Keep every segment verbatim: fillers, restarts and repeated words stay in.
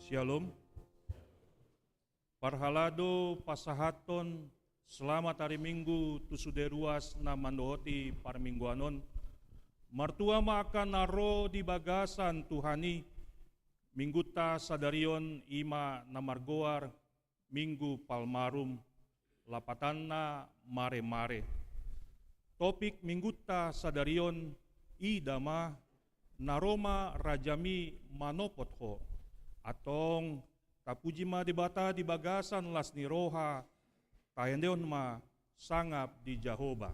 Syalom. Parhalado pasahathon selamat hari Minggu tu sude ruas na mandohoti parmingguan on. Martua ma angka na ro di bagasan Tuhan i. Minggunta sadari on i ma na margoar Minggu Palmarum, lapatanna mare-mare. Topik Minggunta sadari on, ida ma, na ro ma rajami manopot ho. Antong, tapuji ma Debata di bagasan las ni roha, taendehon ma sangap di Jahowa.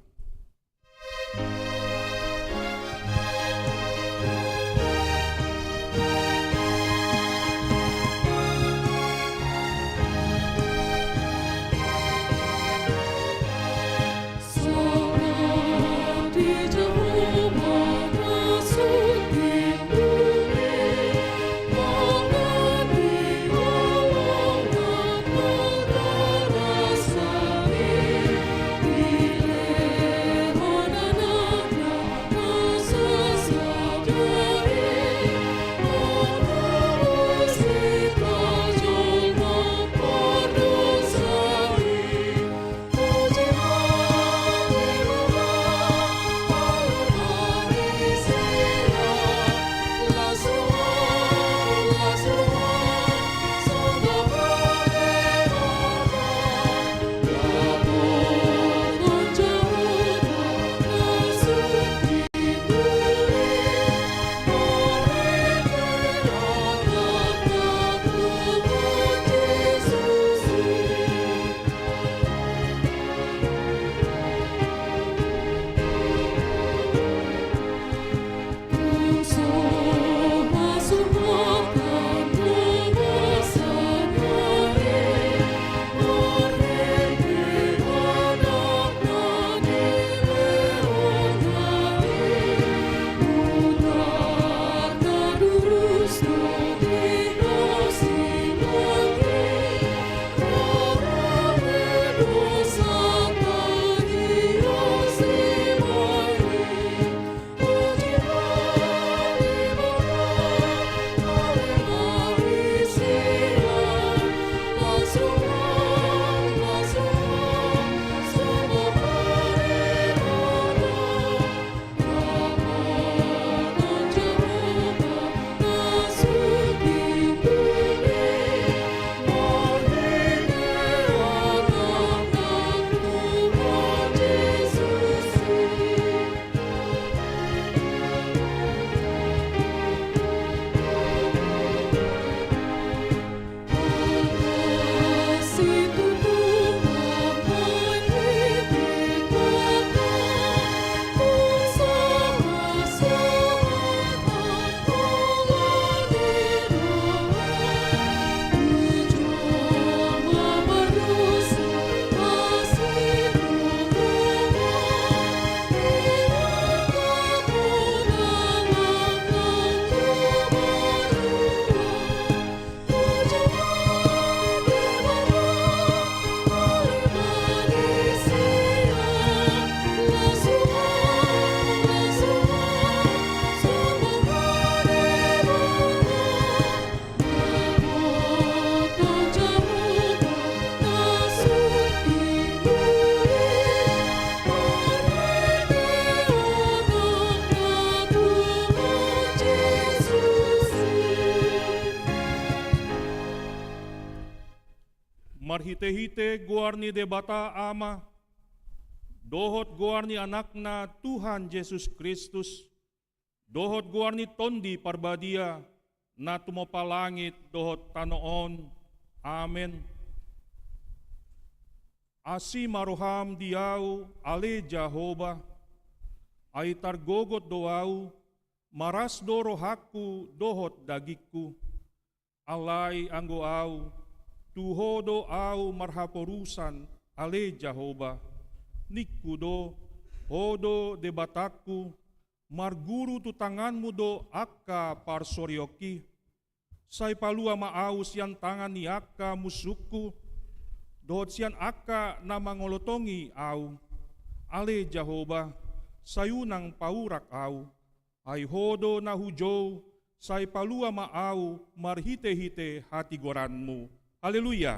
Marhitehite goar ni Debata Ama, dohot goar ni Anakna Tuhan Jesus Kristus, dohot goar ni Tondi Parbadia, na tumompa langit dohot tano on. Amen. Asi ma roham di ahu, ale Jahowa, ai targogot do ahu, maras do rohangku dohot dagingku. Alai anggo ahu, tu Ho do ahu marhaporusan, ale Jahowa, ningku do, Ho do Debatangku, marguru tu tanganmu do angka parsorionki. Sai palua ma ahu sian tangan ni angka musungku, dohot sian angka na mangolotongi ahu. Ale Jahowa, sai unang paurak ahu. Ai Ho do na hujou, Sai palua ma ahu marhitehite hatigoranmu. Haleluya.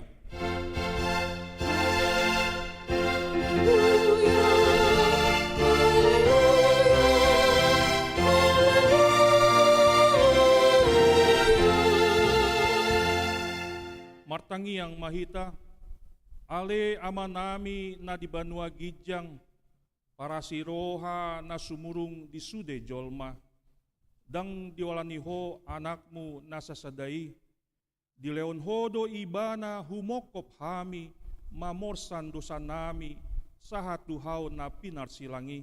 Martangiang ma hita. Ale Amanami na di banua ginjang, parasi roha na sumurung di sude jolma. Ndang diolani Ho Anakmu na sasada i. Dilehon Ho do Ibana humongkop hami, mamorsan dosanami, sahat tu hau na pinarsilang i.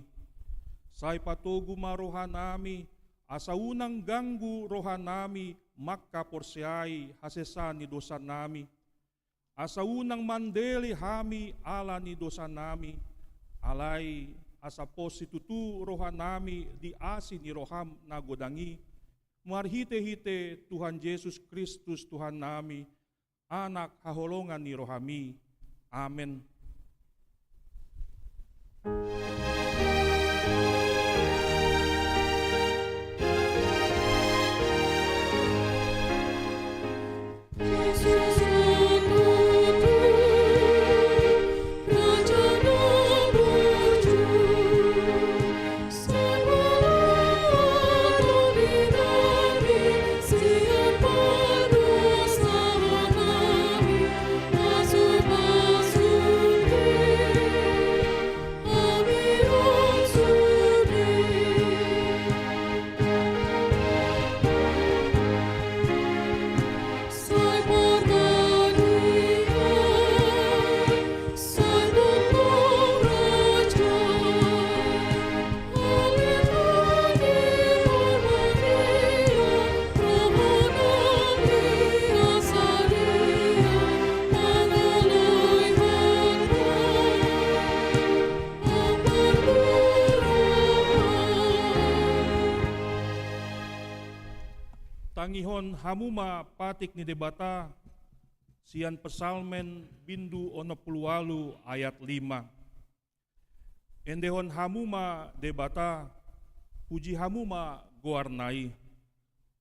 Sai patogu ma rohanami, asa unang ganggu rohanami mangkaporseai hasesaan ni dosanami. Asa unang mandele hami ala ni dosanami, alai asa pos situtu rohanami di asi ni roham na godang i, marhitehite Tuhan Jesus Kristus Tuhannami, Anak haholongan ni rohami. Amen. Tangihon hamu ma patik ni Debata sian Psalmen bindu onom pulu ualu ayat lima. Endehon hamu ma Debata, puji hamu ma goarna i.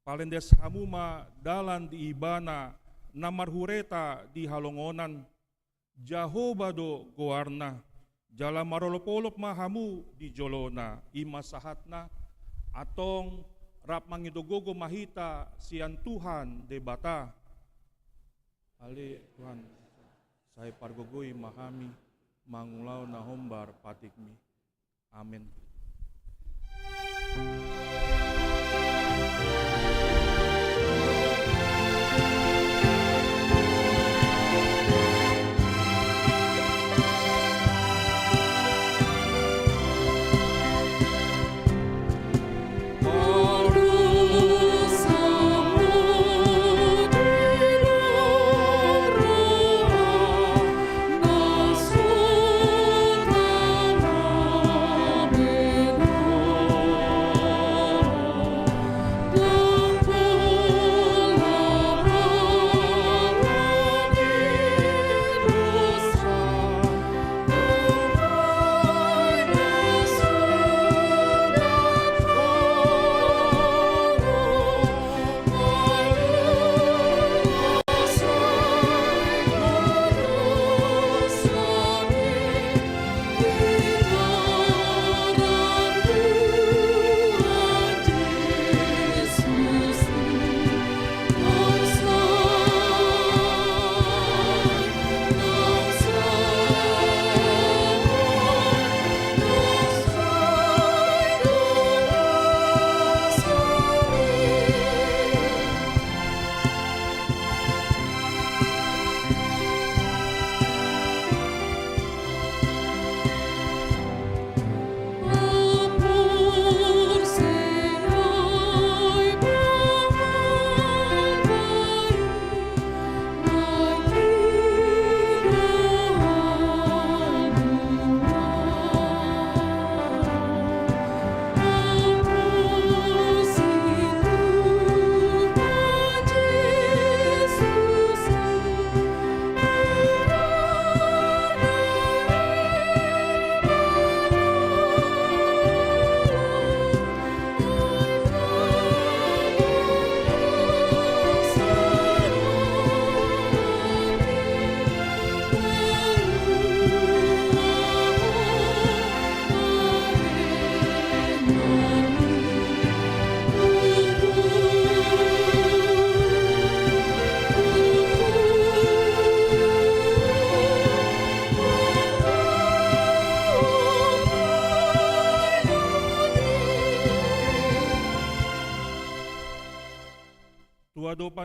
Palendas hamu ma dalan di Ibana na marhureta di halongonan. Jahowa do goarna, jala marolopolop ma hamu di jolona. I ma sahatna. Antong rap mangido gogo ma hita sian Tuhan Debata. Ale Tuhan, sai pargogoi ma hami mangulahon na hombar patikmi. Amen.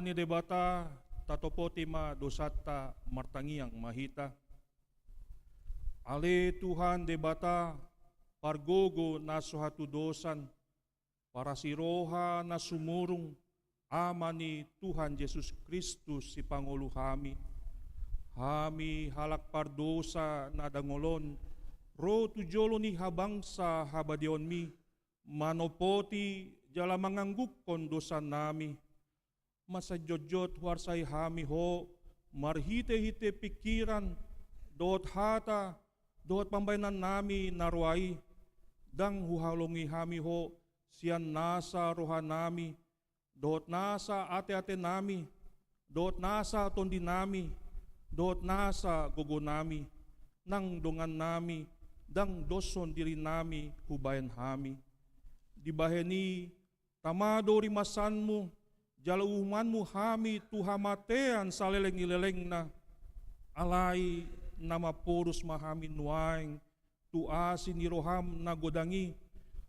ni Debata, tatopoti ma dosanta, martangiang ma hita. Ale Tuhan Debata, pargogo na so hatudosan, parasi roha na sumurung, Ama ni Tuhan Jesus Kristus sipangolu hami. Hami halak pardosa na dangol on, ro tu jolo ni habangsa habadiaonmi, manopoti jala manganggungkon dosanami. Mansai jotjot huarsai hami Ho, marhitehite pingkiran, dohot hata, dohot pambahenannami na roa i, ndang huhalongi hami Ho, sian nasa rohanami, dohot nasa ateatenami, dohot nasa tondinami, dohot nasa gogonami, nang dongannami, ndang doshon dirinami hubahen hami. Dibahen i, tama do rimasanmu, jala uhumanmu hami tu hamatean saleleng ni lelengna. Alai na mamporus ma hami nuaeng tu asi ni roham na godang i,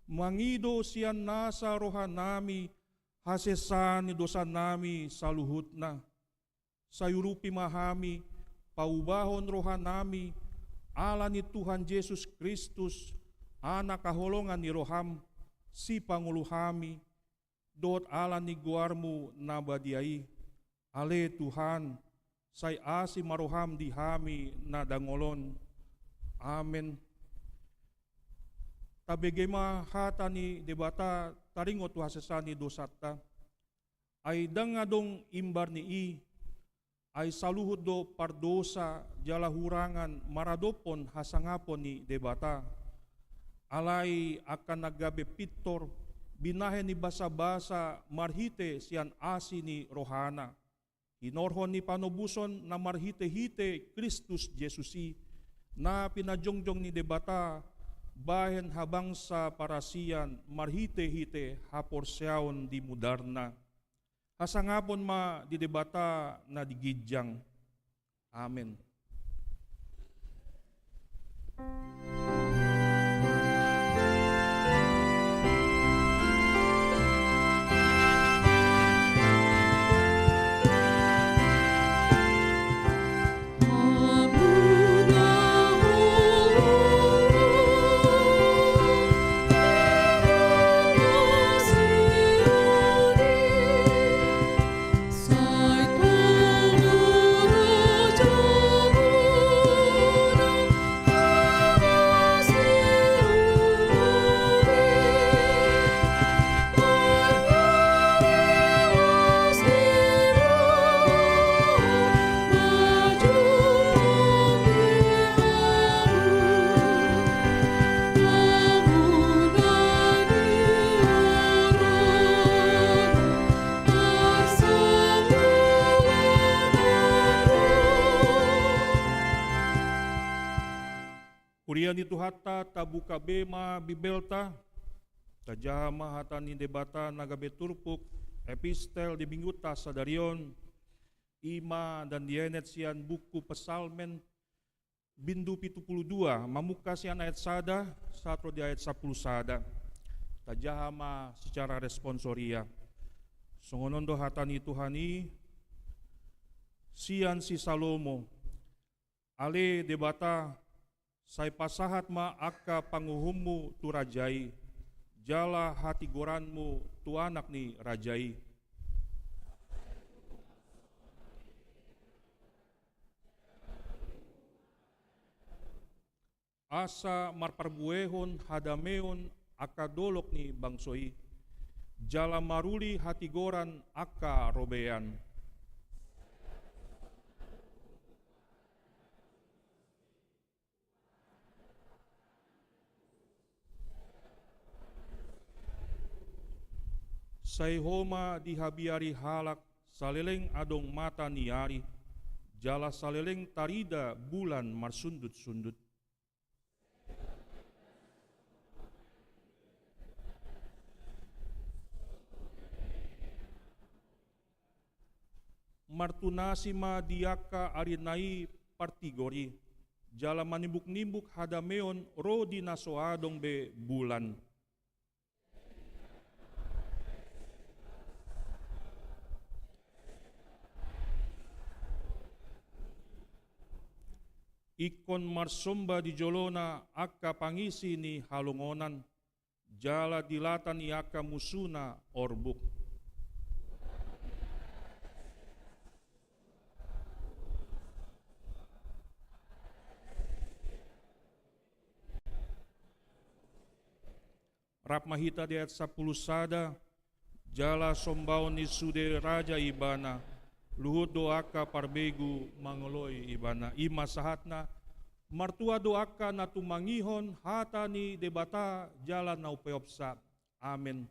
mangido sian nasa rohanami hasesaan ni dosanami saluhutna. Sai urupi ma hami, paubahon rohanami, ala ni Tuhan Jesus Kristus, Anak haholongan ni roham, sipangolu hami, dohot ala ni goarmu na badia i. Ale Tuhan, sai asi ma roham di hami na dangol on. Amen. Tabege ma hata ni Debata taringot tu hasesaan ni dosanta. Ai ndang adong imbar ni i, ai saluhut do pardosa jala hurangan maradophon hasangapon ni Debata. Alai angka na gabe pintor, binahen ni basabasa marhite sian asi ni rohana. Hinorhon ni panobuson na marhitehite Kristus Jesus i, na pinajongjong ni Debata, bahen habangsa parasian marhitehite haporseaon di mudarna. Hasangapon ma di Debata na di ginjang. Amen. Huria ni Tuhanta, tabuka be ma Bibelta, tajaha ma hata ni Debata na gabe turpuk epistel di minggunta sadari on, i ma na dienet sian buku Psalmen, bindu pitu pulu dua, mamungka sian ayat sada sahat ro di ayat sampulu sada. Tajaha ma secara responsoria. Songon on do hata ni Tuhan i, sian si Salomo. Ale Debata, sai pasahat ma angka panguhummu tu raja i, jala hatigoranmu tu anak ni raja i. Asa marparbuehon hadameon angka dolok ni bangso i, jala maruli hatigoran angka robean. Sai Ho ma dihabiari halak saleleng adong mata ni ari, jala saleleng tarida bulan marsundutsundut. Martunasi ma di angka ari na i partigor i, jala manimbuknimbuk hadameon ro di na so adong be bulan. ingkon marsomba di jolona angka pangisi ni halongonan, jala di lata ni angka musuna orbuk. Rap ma hita di ayat sampulu sada, jala sombaon ni sude raja ibana, luhut do angka parbegu mangoloi ibana. I ma sahatna, martua do angka na tumangihon hata ni Debata jala na umpeopsa. Amen.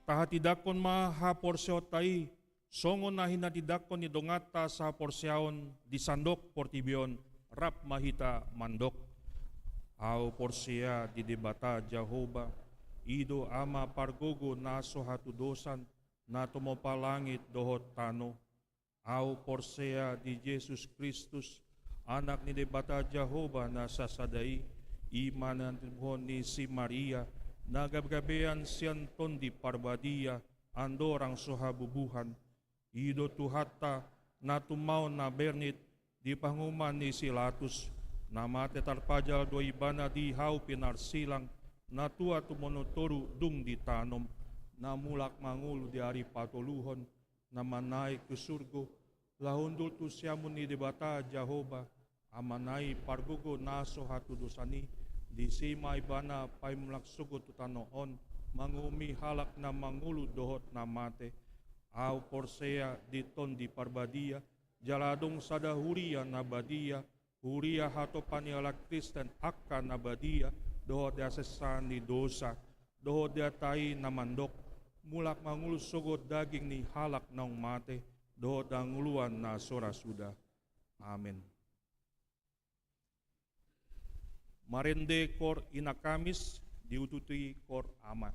Tahatindangkon ma haporseaonta i, songon na hinatindangkon ni donganta sahaporseaon di sandok portibi on. Rap ma hita mandok. Ahu porsea di Debata Jahowa, i do Ama pargogo na so hatudosan, na tumompa langit dohot tano. Ahu porsea di Jesus Kristus, Anak ni Debata Jahowa na sasada i, i ma na tinadinghon ni si Maria, na gabegabean sian Tondi Parbadia, andorang so habubuhan. I do Tuhanta, na tumaon na bernit di panguhuman ni si Latus, na mate tarpajal do Ibana di hau pinarsilang, na tua tumangihon toru dung ditanom, na mulak mangolu di ari patoluhon, na manaek tu surgo, laho hundul tu siamun ni Debata Jahowa, Amana i pargogo na so hatudosan i. Disi ma Ibana paimulak sogot tu tano on, manguhumi halak na mangolu dohot na mate. Ahu porsea di Tondi Parbadia, jala adong sada huria na badia, huria hatopan ni halak Kristen angka na badia, dohot di hasesaan ni dosa, dohot di hata i na mandok, mulak mangolu sogot daging ni halak naung mate, dohot hangoluan na so ra suda. Amen. Marende kor Ina Kamis, diututi kor Ama.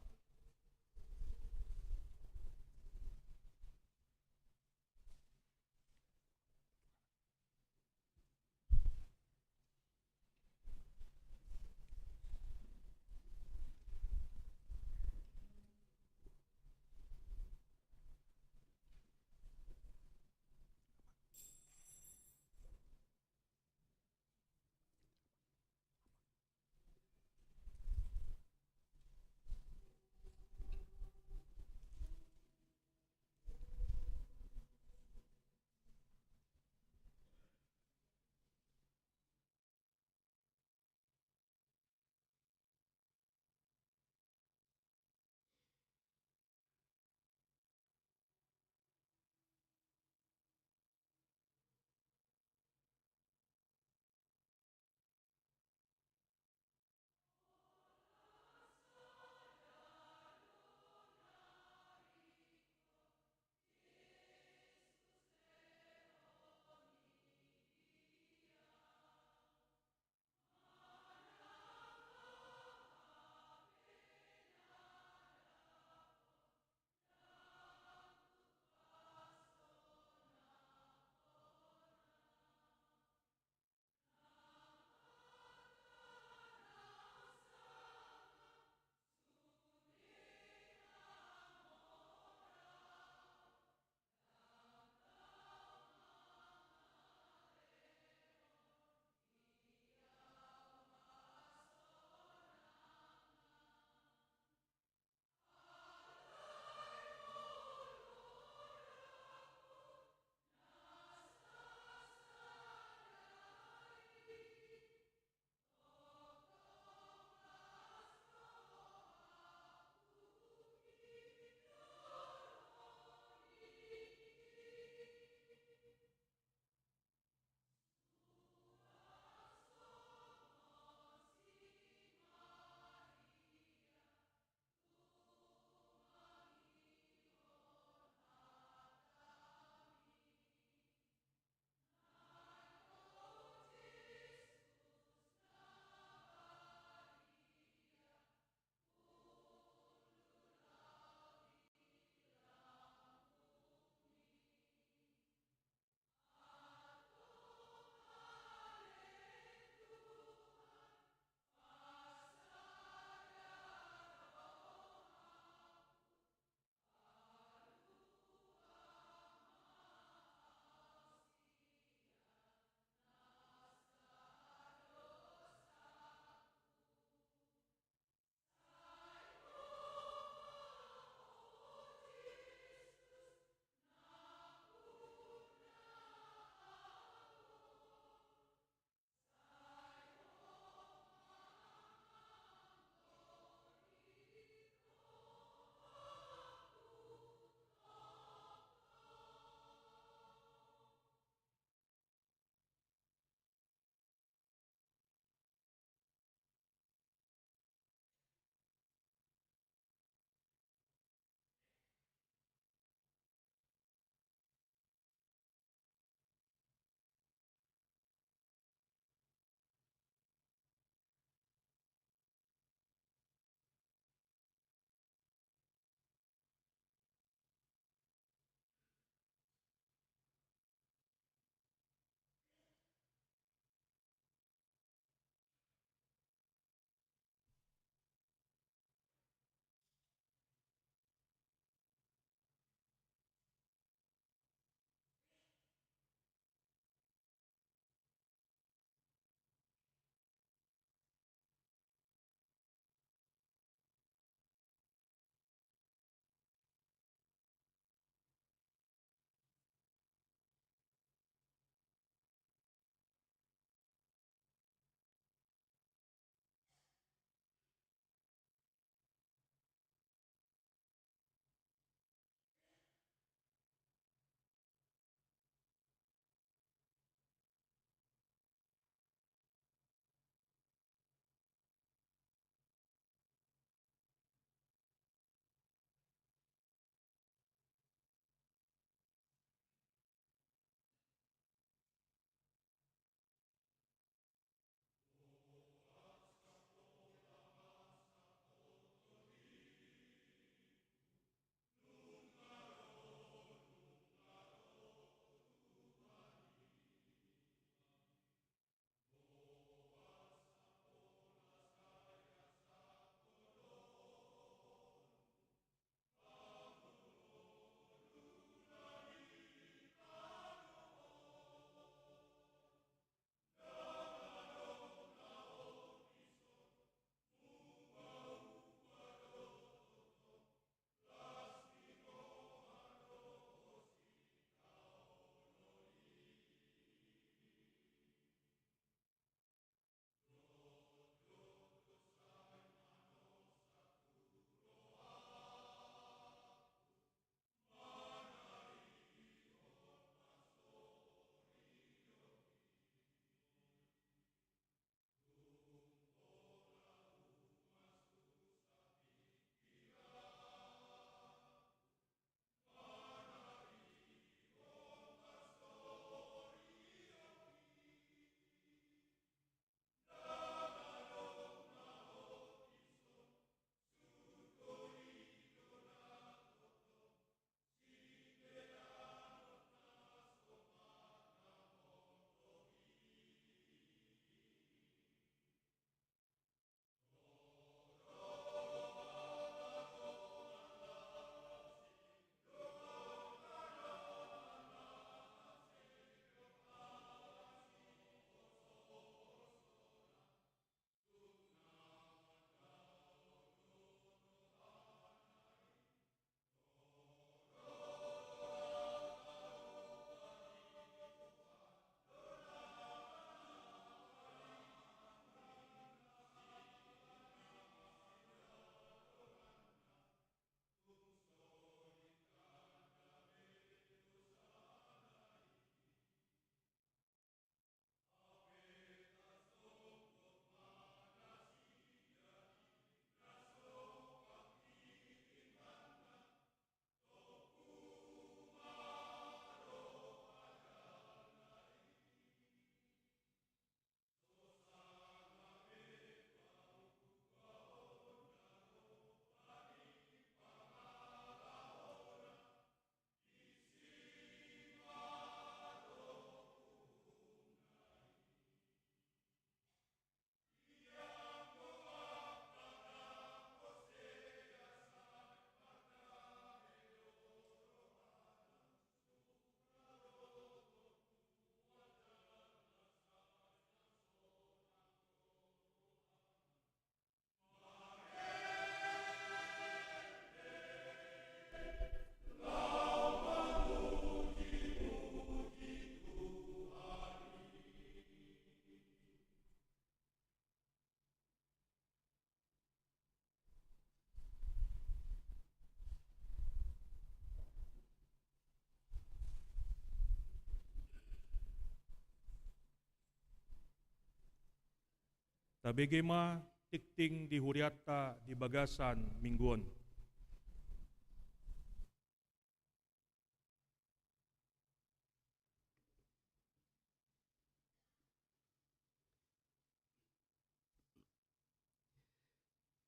Tabege ma tingting di hurianta di bagasan minggu on.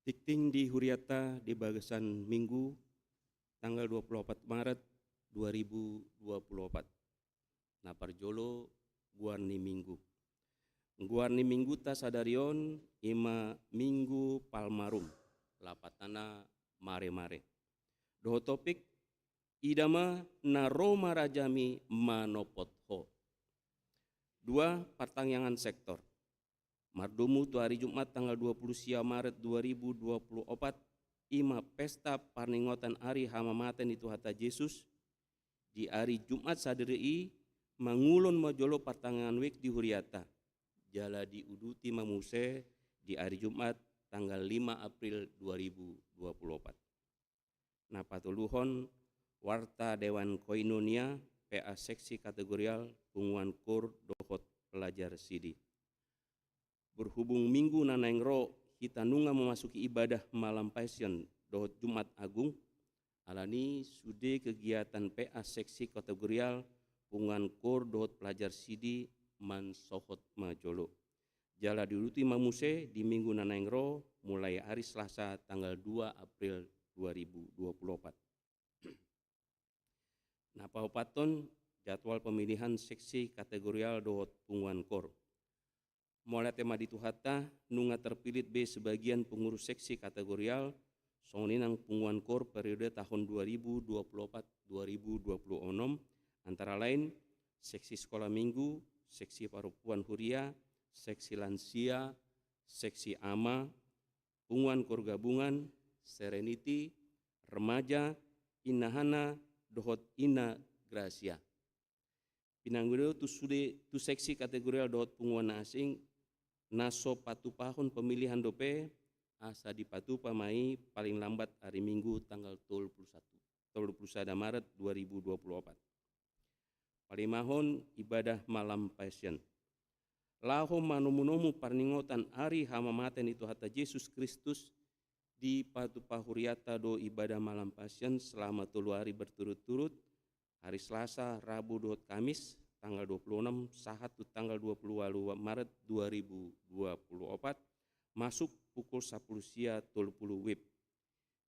Tingting di hurianta di bagasan minggu tanggal dua puluh opat Maret dua ribu dua puluh opat. Na parjolo, goar ni minggu. Goar ni minggunta sadari on i ma Minggu Palmarum, lapatana mare-mare. Dohot topik, ida ma na ro marajami manopot Ho. Dua, partangiangan sektor. Mardomu tu ari Jumat tanggal dua puluh sia Maret dua ribu dua puluh opat, i ma pesta parningotan ari hamamate ni Tuhanta Jesus. Di ari Jumat sadari i, mangulon ma jolo partangiangan wijk di hurianta, jala diuduti ma muse di ari Jumat tanggal lima April dua ribu dua puluh opat. Na patoluhon, warta Dewan Koinonia P A Seksi Kategorial, Punguan Koor dohot Pelajar Sidi. Berhubung minggu na naeng ro hita nunga memasuki ibadah Malam Passion dohot Jumat Agung, alani i sude kegiatan P A Seksi Kategorial, Punguan Koor dohot Pelajar Sidi mansohot ma jolo. Jala diuduti ma muse di minggu na naeng ro, mulai ari Selasa tanggal dua April dua ribu dua puluh opat. Na paopathon, jadwal pemilihan seksi kategorial dohot punguan koor. Mauliate ma di Tuhanta, nunga terpilih be sebagian pengurus seksi kategorial, songon i nang punguan koor periode tahun dua ribu dua puluh opat dua ribu dua puluh enam, antara lain seksi sekolah minggu, seksi parompuan huria, seksi lansia, seksi ama, punguan koor gabungan, Serenity, remaja, Inna Hana, dohot Inna Gracia. Pinangido tu sude, tu seksi kategorial dohot punguan na asing, na so patupahon pemilihan dope, asa dipatupa ma i paling lambat ari Minggu tanggal tolu puluh satu, tolu puluh sada Maret dua ribu dua puluh opat. Palimahon, ibadah Malam Passion. Laho manomunomu parningotan ari hamamate ni Tuhanta Jesus Kristus, dipatupa hurianta do ibadah Malam Passion selama tolu ari berturut-turut, hari Selasa, Rabu dohot Kamis, tanggal dua puluh enam sahat tu tanggal dua puluh ualu Maret dua ribu dua puluh opat, masuk pukul sapuluh sia tolu puluh wib.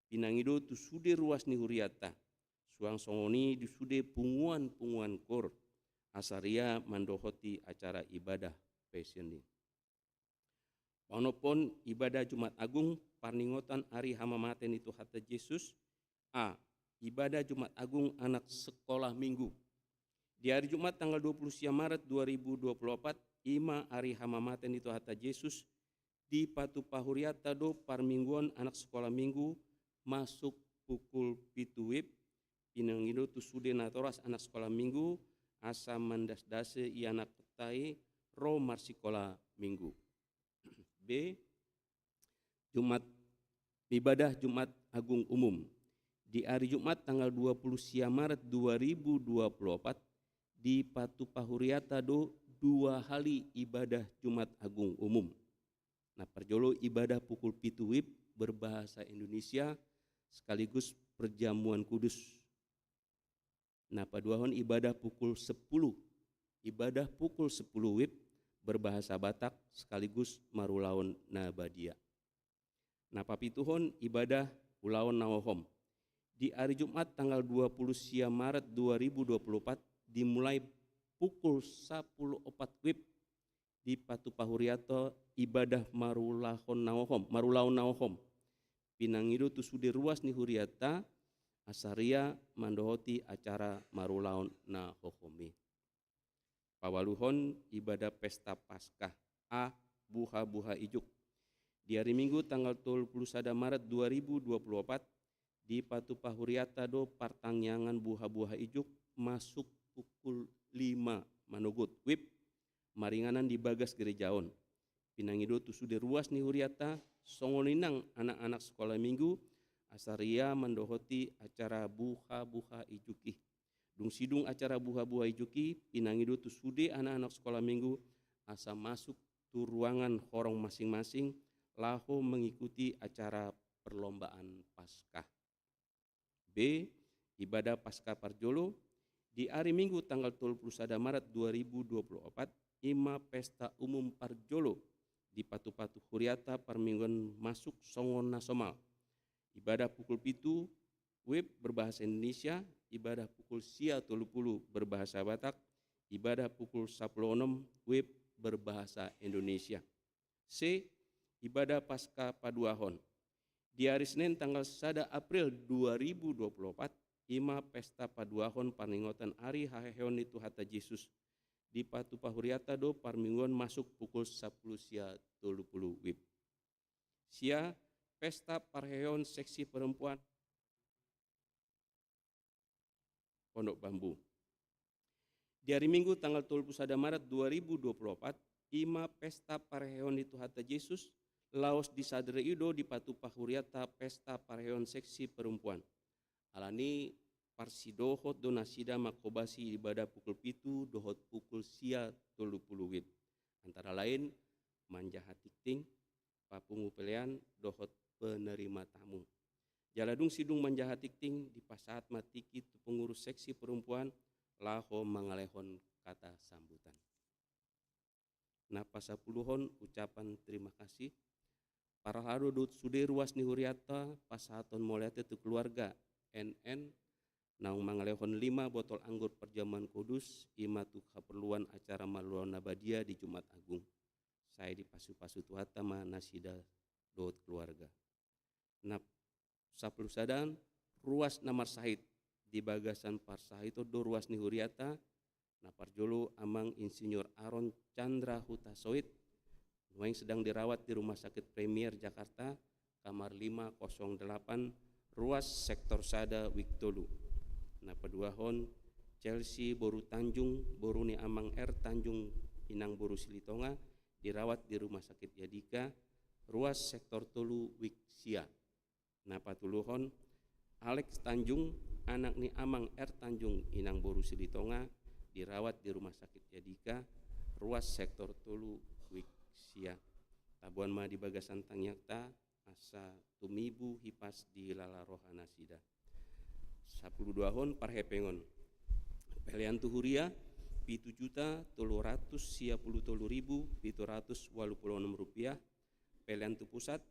Pinangido tu sude ruas ni hurianta, suang songon i di sude punguan-punguan koor, asa ria mandohoti acara ibadah Passion i. Paonomhon, ibadah Jumat Agung parningotan ari hamamate ni Tuhanta Jesus. A. Ibadah Jumat Agung anak sekolah Minggu. Di ari Jumat tanggal dua puluh sia Maret dua ribu dua puluh opat, i ma ari hamamate ni Tuhanta Jesus, dipatupa hurianta do parmingguon anak sekolah Minggu masuk pukul pitu wib. Pinangido tu sude natoras anak sekolah Minggu, asa mandasdase ianakhonta i ro marsikola Minggu. B. Jumat, ibadah Jumat Agung Umum. Di ari Jumat tanggal dua puluh sia Maret dua ribu dua puluh opat, dipatupa hurianta do dua hali ibadah Jumat Agung Umum. Na parjolo, ibadah pukul pitu wib berbahasa Indonesia sekaligus perjamuan kudus. Na paduahon, ibadah pukul sepuluh. Ibadah pukul sepuluh wib berbahasa Batak sekaligus marulaon na badia. Na papituhon, ibadah ulaon na hohom. Di ari Jumat tanggal dua puluh sia Maret dua ribu dua puluh opat, dimulai pukul sapuluh opat wib, dipatupa hurianta ibadah marulahon na hohom, marulaon na hohom. Pinangido tu sude ruas ni hurianta, asa ria mandohoti acara marulaon na hohom i. Paualuhon, ibadah pesta Paskah. A. Buhabuha Ijuk. Di ari Minggu tanggal tolu puluh sada Maret dua ribu dua puluh opat, dipatupa hurianta do partangiangan buhabuha ijuk masuk pukul lima manogot wib, maringanan di bagas gereja on. Pinangido tu sude ruas ni hurianta, songon i nang anak-anak sekolah Minggu, asa ria mandohoti acara buhabuha ijuk i. Dung sidung acara buhabuha ijuk i, pinangido tu sude anak-anak sekolah Minggu, asa masuk tu ruangan horong masing-masing laho mengikuti acara perlombaan Paskah. B. Ibadah Paskah parjolo. Di ari Minggu tanggal tolu pulu sada Maret dua ribu dua pulu opat, i ma pesta umum parjolo dipatupa tu huriata parmingguan masuk songon na somal. Ibadah pukul pitu, WIB berbahasa Indonesia, ibadah pukul sia tolu pulu berbahasa Batak, ibadah pukul sapulu onom, WIB berbahasa Indonesia. C. Ibadah Paskah paduahon. Di ari Senin tanggal sada April dua ribu dua pulu opat, i ma pesta paduahon parningotan ari haheheon ni Tuhanta Jesus. Dipatupa huriata do parmingguan masuk pukul sapulu sia tolu pulu WIB. Sia, pesta parheheon seksi perempuan Pondok Bambu. Di ari Minggu tanggal tolu pulu sada Maret dua ribu dua pulu opat, i ma pesta parheheon ni Tuhanta Jesus, laos di sadari i do dipatupa huriata pesta parheheon seksi perempuan. Alani parsidohot do nasida manghobasi ibadah pukul pitu dohot pukul sia tolu pulu WIB. Antara lain, manjaha tingting, papungu pelean dohot penerima tamu. Jala dung sidung manjaha tingting, dipasahat ma tingki tu pengurus seksi perempuan laho mangalehon kata sambutan. Na pasapuluhon, ucapan terima kasih. Parhalado dohot sude ruas ni huriata pasahathon mauliate tu keluarga N N naung mangalehon lima botol anggur perjamuan kudus, i ma tu haporluan acara marulaon na badia di Jumat Agung. Sai dipasupasu Tuhanta ma nasida dohot keluarga. Na sapulu sadaan, ruas na marsahit. Di bagasan parsahiton do ruas ni huriata. Na parjolo, Amang Insinyur Aron Chandra Hutasoit, nuaeng sedang dirawat di Rumah Sakit Premier Jakarta, kamar lima kosong delapan, ruas sektor sada, wing tolu. Na paduahon, Chelsea boru Tanjung, boru ni Amang R Tanjung, Inang boru Silitonga, dirawat di Rumah Sakit Yadika, ruas sektor tolu, wing sia. Na patoluhon, Alex Tanjung, anak ni Amang R Tanjung, Inang boru Silitonga, dirawat di Rumah Sakit Yadika, ruas sektor tolu, wing sia. Taboan ma di bagasan tangiangta, asa tumibu hipas di lala roha nasida. Sapulu duahon, parhepengon. Pelean tu huria, pitu juta tolu ratus sia pulu tolu ribu pitu ratus ualu pulu onom rupiah. Pelean tu pusat,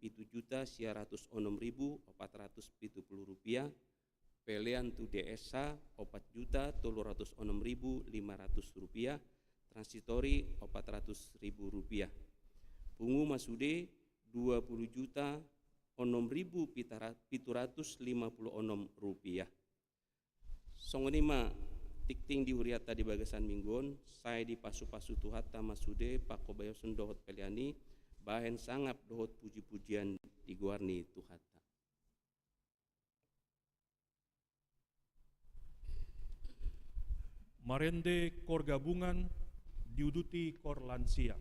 pitu juta sia ratus onom ribu opat ratus pitu pulu rupiah. Pelean tu D S H, opat juta tolu ratus onom ribu lima ratus rupiah. Transitori, opat ratus ribu rupiah. Pungu ma sude, dua pulu juta onom ribu pitu ratus lima pulu onom rupiah. Songon i ma tingting di huriata di bagasan minggu on, sai dipasupasu Tuhanta ma sude panghobasion dohot pelean i, bahen sangap dohot pujipujian di goar ni Tuhanta. Marende kor gabungan, diuduti kor lansia.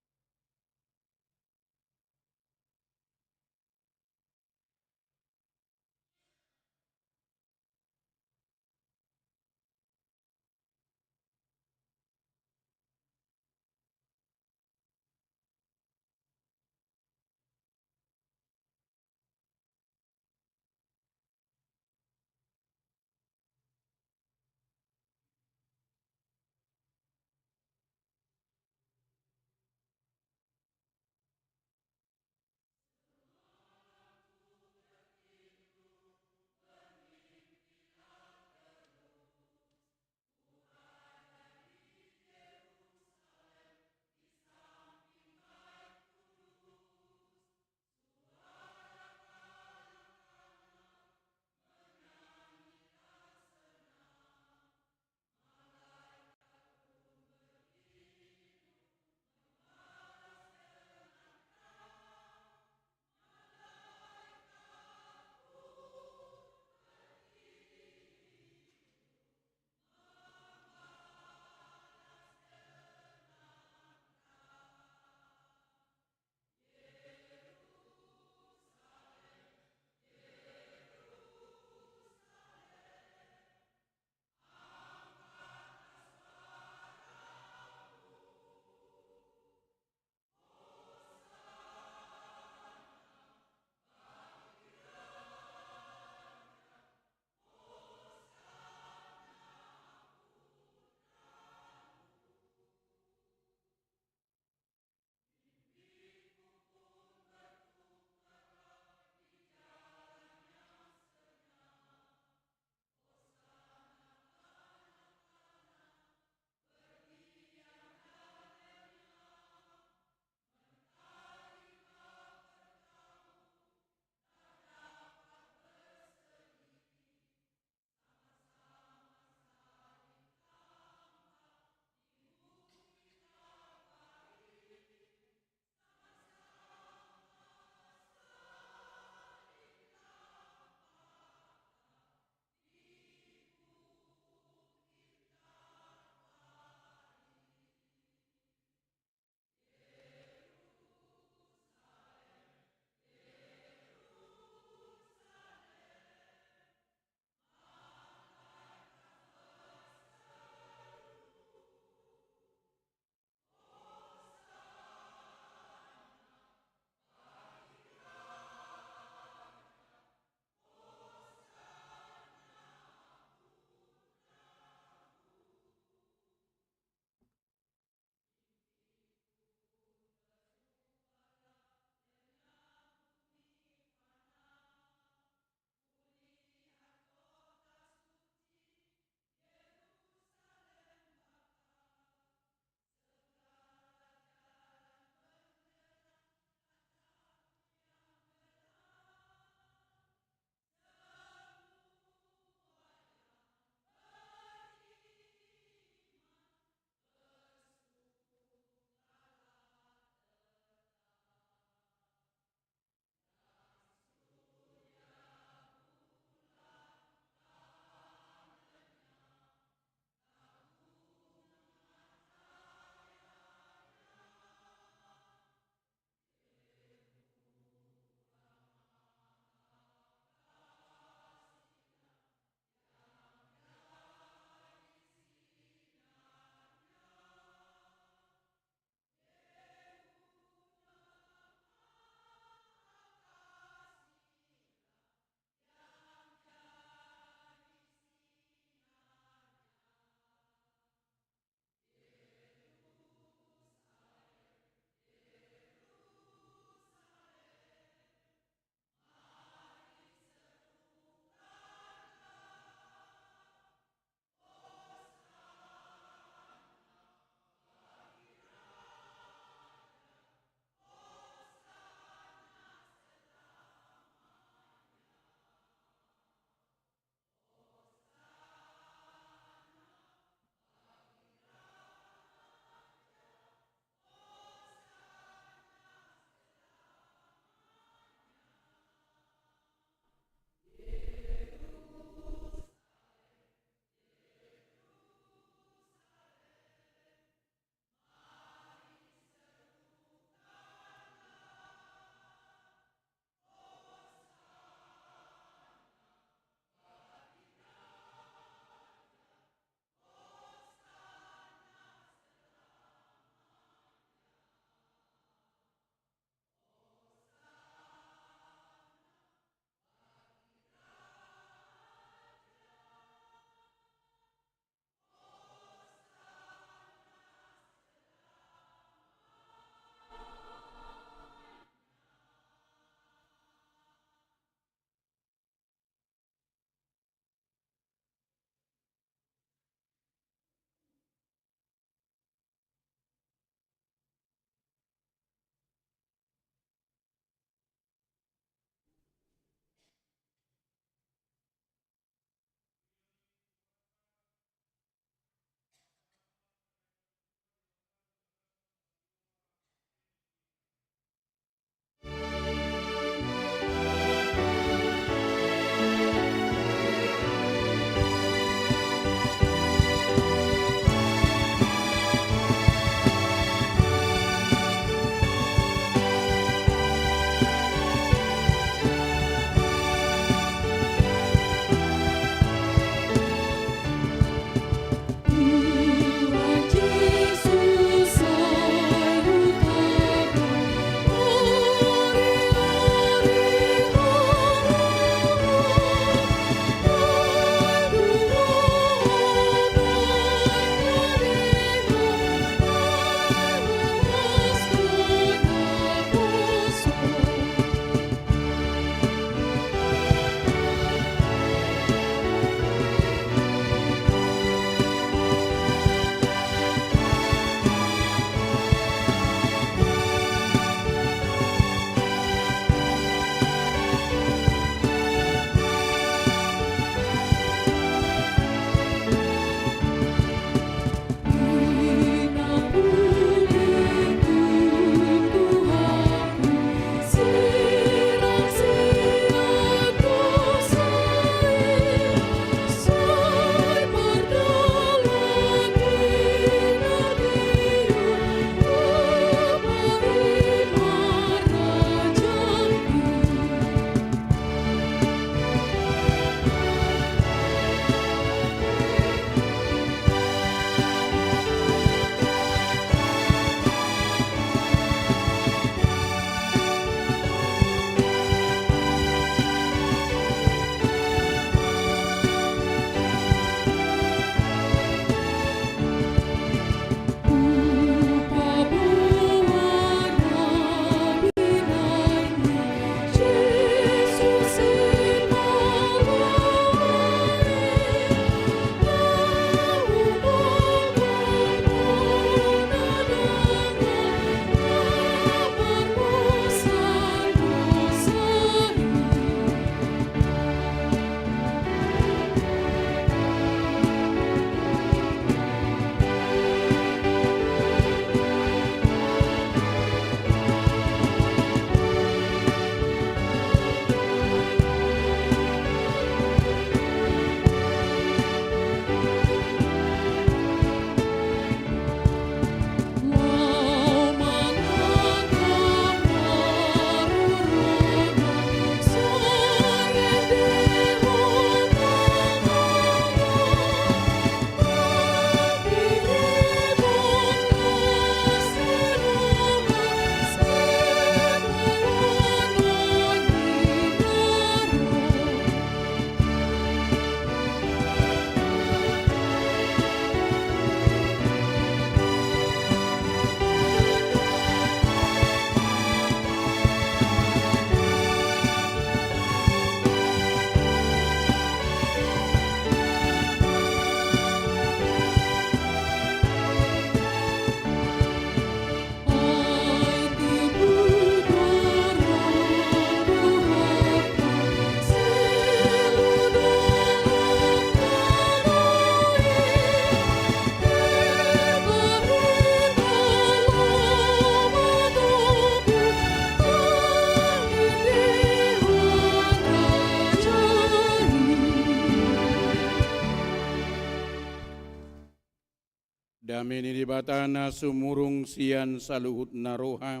Dame ni Debata na sumurung sian saluhut na roha,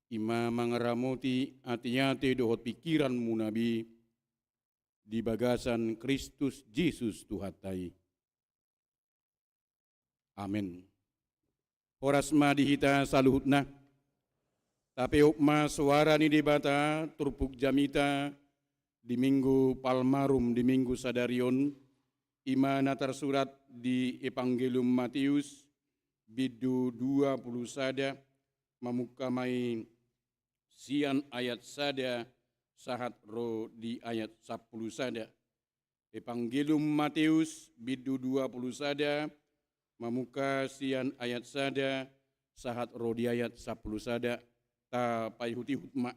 i ma mangaramoti ateate dohot pingkiranmuna be di bagasan Kristus Jesus Tuhanta i. Amen. Horas ma di hita saluhutna. Tapeop ma soara ni Debata turpuk jamita di Minggu Palmarum di Minggu sadari on, i ma na tarsurat di Evangelium Mateus, bindu dua pulu sada, mamungka ma i sian ayat sada sahat ro di ayat sampulu sada. Evangelium Mateus, bindu dua pulu sada, mamungka sian ayat sada sahat ro di ayat sampulu sada, tapaihut-ihut ma.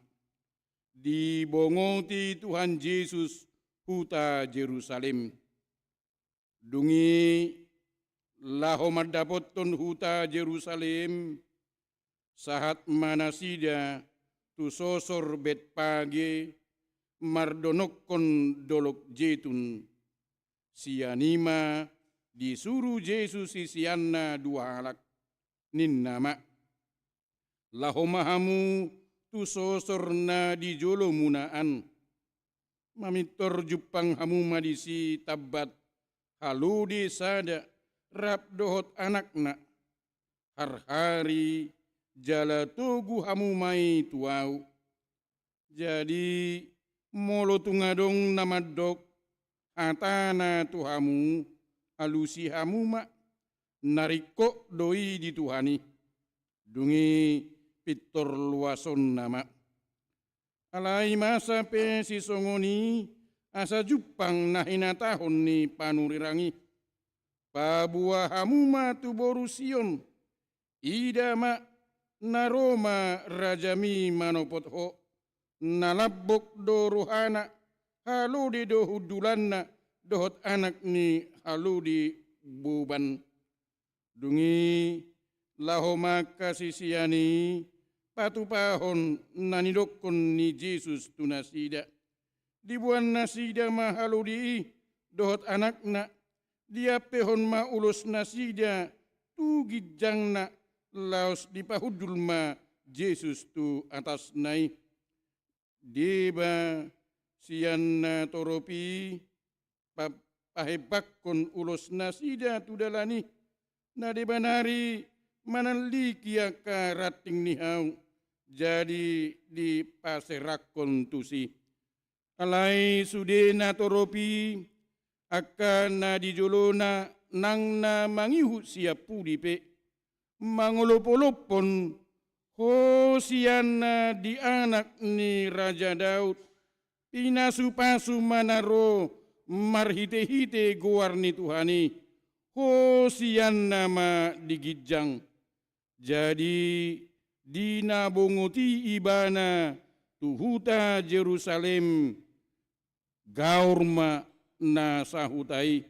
Dibongoti Tuhan Jesus huta Jerusalem. Dung i laho mandapothon huta Jerusalem, sahat ma nasida tu sosor Betpage mardonokkon Dolok Jetun. Sian i ma disuru Jesus siseanna dua halak, ninna ma: Laho ma hamu tu sosor na di jolomuna an. Mamintor jumpang hamu ma disi tambat halode sada rap dohot anakna. Harhari jala togu hamu ma i tu ahu. Jadi, molo tung adong na mandok hatana tu hamu, alusi hamu ma, na ringkot do i di Tuhan i. Dung i pintor luasonna ma. Alai masa pe sisongon i, asa jumpang na hinatahon ni panurirang i: Paboa hamu ma tu boru Sion, ida ma, na ro ma rajami manopot ho, na lambok do rohana, halode do hundulanna, dohot anak ni halode boban. Dung i laho ma angka sisean i patupahon na nidokkon ni Jesus tu nasida. Diboan nasida ma halode i dohot anakna, diampehon ma ulos nasida tu ginjangna, laos dipahundul ma Jesus tu atasna i. Deba sian natorop i pa-, pahembangkon ulos nasida tu dalan i, na deba nari manalliki angka ranting ni hau, jadi dipaserangkon tusi. Alai sude natorop i, angka na di jolona nang na mangihut sian pudi pe, mangolop-olophon: Hosianna di anak ni Raja Daud, pinasupasu ma na ro marhite-hite goar ni Tuhan i, hosianna ma di ginjang. Jadi, di na bongot i ibana tu huta Jerusalem, gaor ma na sahuta i.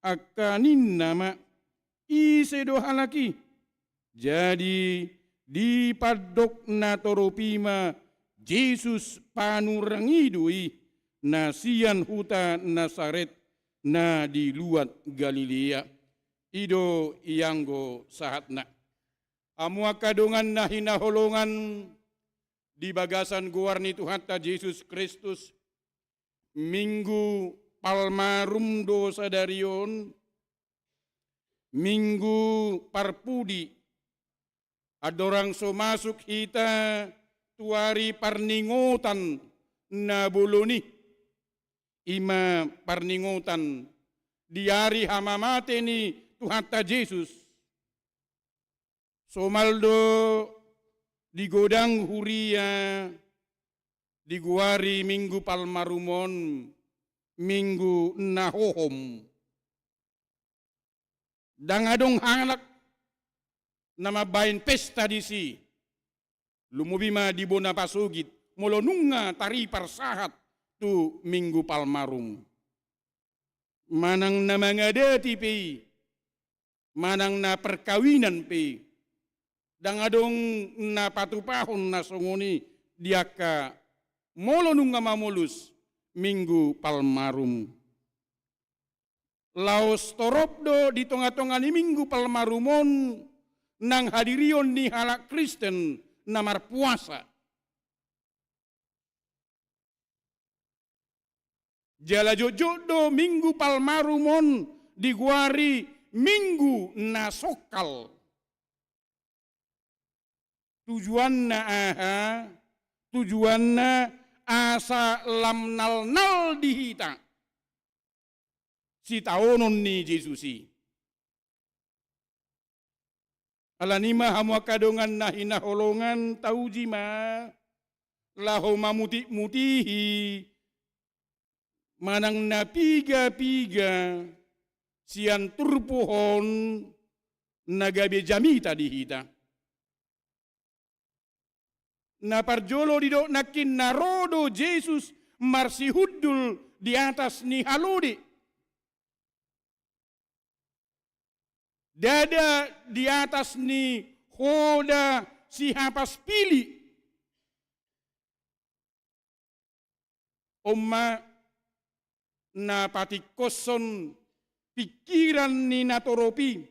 Angka ninna ma: Ise do halak i? Jadi, dipandok natorop i ma Jesus: Panurirang i do i, na sian huta Nasaret, na di luat Galilea. I do ianggo sahatna. Hamu angka dongan na hinaholongan di bagasan goar ni Tuhanta Jesus Kristus, Minggu Palmarum do sadari on, Minggu Parpudi, andorang so masuk hita tu ari parningotan na bolon i, i ma parningotan di ari hamamate ni Tuhanta Jesus. Somal do di godang huria digoari Minggu Palmarum on, Minggu na hohom. Ndang adong halak na mambahen pesta disi, lumobi ma di bona pasogit, molo nunga taripar sahat tu Minggu Palmarum. Manang na mangadati pe i, manang na parkawinan pe i, ndang adong na patupahon na songon i di angka molo nunga mamolus Minggu Palmarum. Laos torop do di tonga-tonga ni Minggu Palmarum on nang hadirion ni halak Kristen na marpuasa. Jala jotjot do Minggu Palmarum on digoari Minggu na Songkal. Tujuanna aha? Tujuanna asa lam nalnal di hita sitaonon ni Jesus i. Alani i ma hamu angka dongan na hinaholongan, tauji ma laho mamutik-mutihi manang na piga-piga sian turpuk on na gabe jamita di hita. Na parjolo didok nangkin na ro do Jesus marsihundul di atas ni halode. Ndada di atas ni hoda sihapas pili. On ma na patingkoshon pingkiran ni natorop i.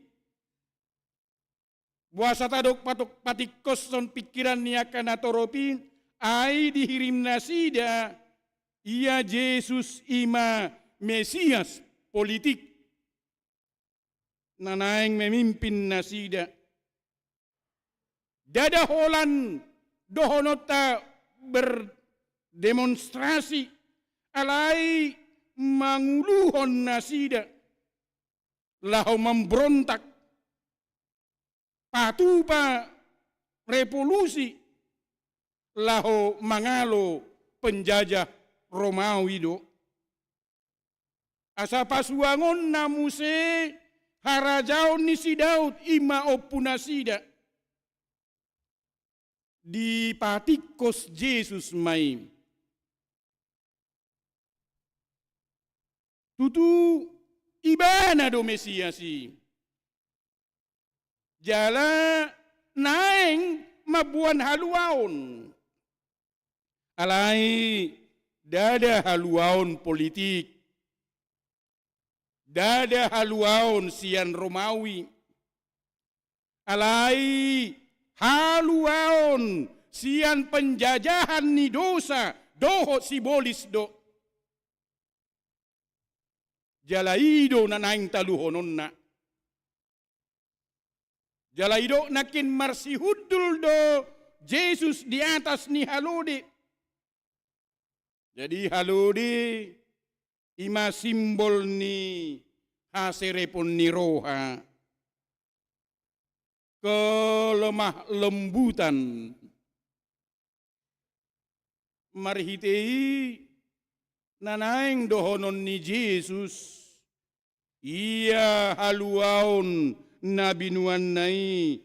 Boasa tadok patok-, patingkoshon pingkiran ni angka natorop i? Ai dihirim nasida ia Jesus i ma Mesias politik na naeng memimpin nasida. Ndada holan dohononta berdemonstrasi, alai manguluhon nasida laho mamberontak, patupa revolusi laho mangalo penjajah Romawi do. Asa pasuangonna muse harajaon ni si Daud, i ma ompunasida. Dipatingkos Jesus ma i. Tutu ibana do Mesias i. Jala naeng mamboan haluaon. Alai ndada haluaon politik. Ndada haluaon sian Romawi. Alai haluaon sian penjajahan ni dosa dohot sibolis do. Jala i do na naeng taluhononna. Jala didok nangkin marsihundul do Jesus di atas ni halode. Jadi halode i ma simbol ni haserepon ni roha, kelemah lembutan. Marhite i na naeng dohonon ni Jesus, ia haluaon na binuanna i,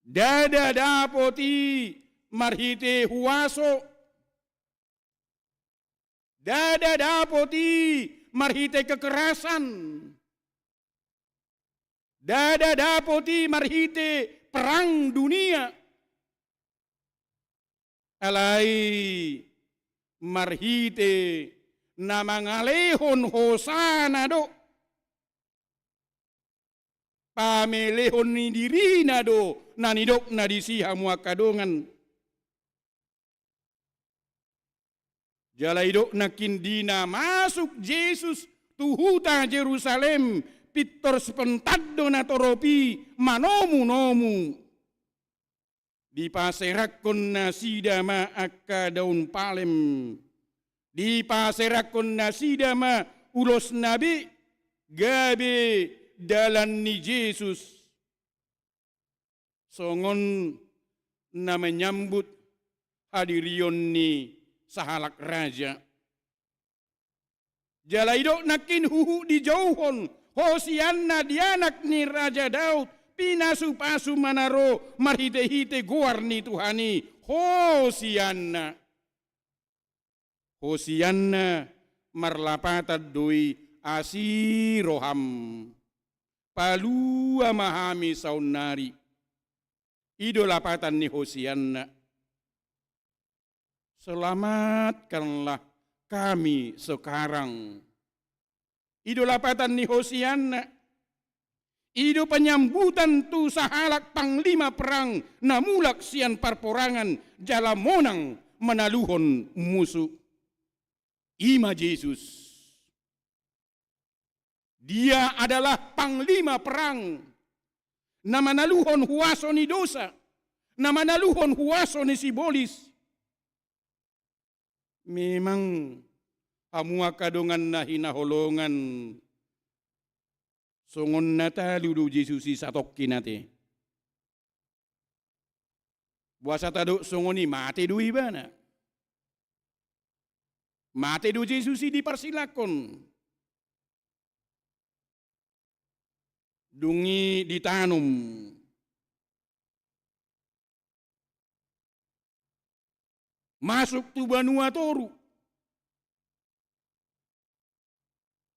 ndada dapot i marhite huaso, ndada dapot i marhite kekerasan, ndada dapot i marhite perang dunia. Alai marhite na mangalehon hosana do. Pamelehon ni dirina do na nidokna disi, hamu angka dongan. Jala didok nangkin di na masuk Jesus tu huta Jerusalem, pintor spontan do natorop i manomu-nomu. Dipaserangkon nasida ma angka daun palem. Dipaserangkon nasida ma ulosna be gabe dalan ni Jesus. Songon na menyambut hadirion ni sahalak raja. Jala didok nangkin huhut dijouhon, Hosianna di anak ni Raja Daud, pinasu-pasu ma na ro marhite-hite goar ni Tuhan i, Hosianna. Hosianna marlapatan do i asi roham. Palua ma hami saonnari. I do lapatan ni Hosianna. Selamatkanlah kami sekarang. I do lapatan ni hosianna. I do panyambutan tu sahalak panglima perang na mulak sian parporangan jala monang manaluhon musu. I ma Jesus. Dia adalah panglima perang na manaluhon huaso ni dosa, na manaluhon huaso ni sibolis. Memang hamu angka dongan na hinaholongan, songon na talu do Jesus i satongkin ate. Boasa tadok songon i? Mate do ibana. Mate do Jesus i diparsilangkon. Dung i ditanom. Masuk tu banua toru.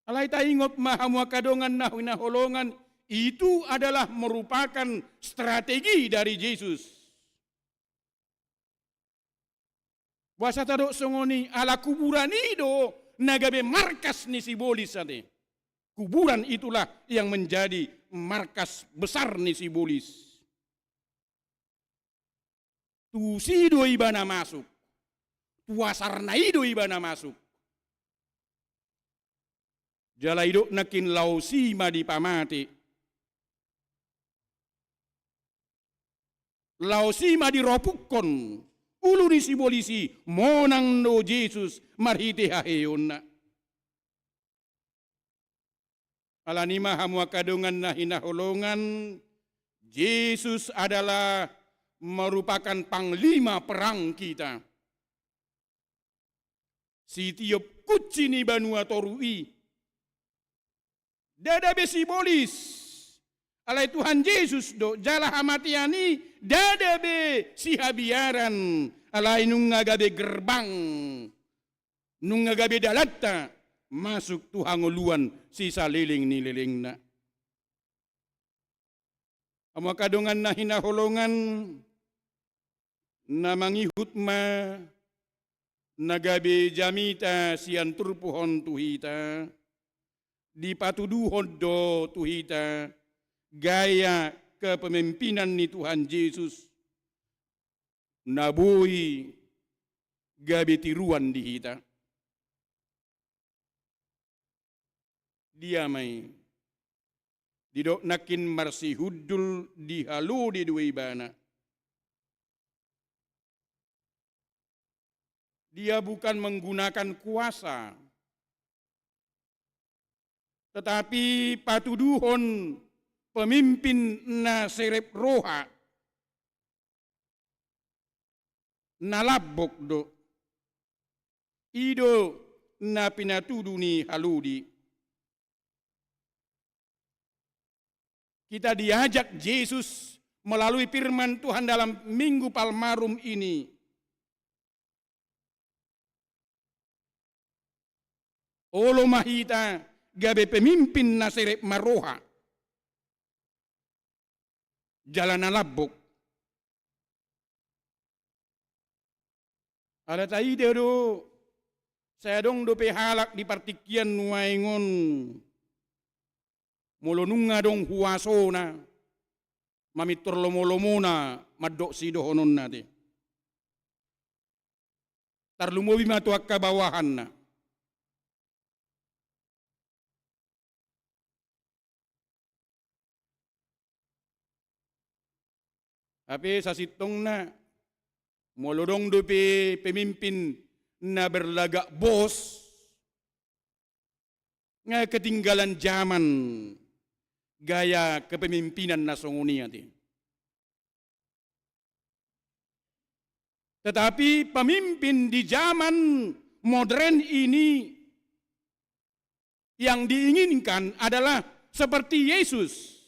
Alai taingot ma hamu angka dongan na hinaholongan, itu adalah merupakan strategi dari Jesus. Boasa tadok songon i? Ala kuburan i do na gabe markas ni sibolis ate. Kuburan itulah yang menjadi markas besar ni sibolis. Tusi do ibana masuk. Tu asarna i do ibana masuk. Jala didok nangkin laos i ma dipamate. Laos i ma diropukkon ulu ni sibolis i, monang do Jesus marhite haheheonna. Alani i ma hamu angka dongan na hinaholongan, Jesus adalah merupakan panglima perang kita. Sitiop kunci ni banua toru i, ndada be sibolis, alai Tuhan Jesus do, jala hamatean i ndada be sihabiaran, alai nunga gabe gerbang, nunga gabe dalanta masuk tu hangoluan sisaleleng ni lelengna. Hamu angka dongan na hinaholongan, na mangihut ma na gabe jamita sian turpuk on tu hita, dipatuduhon do tu hita gaya kepemimpinan ni Tuhan Jesus na boi gabe tiruan di hita. Dia ma i? Didok nangkin marsihundul di halode do ibana. Dia bukan menggunakan kuasa, tetapi patuduhon pemimpin na serep roha, na lambok do. I do na pinatudu ni halode. Kita diajak Jesus melalui firman Tuhan dalam Minggu Palmarum ini. Olo ma hita gabe pemimpin na serep marroha jala na lambok. Ala taida do, sai adong dope halak di partingkian nuaeng on, molo nunga adong huasona, mamintor lomo-lomona mandok sidohononna te. Tarlumobi ma tu angka bawahanna. Hape sasintongna, molo adong dope pemimpin na berlagak bos, nga ketinggalan zaman gaya kepemimpinan na songon i ate. Tetapi pemimpin di zaman modern ini yang diinginkan adalah seperti Yesus.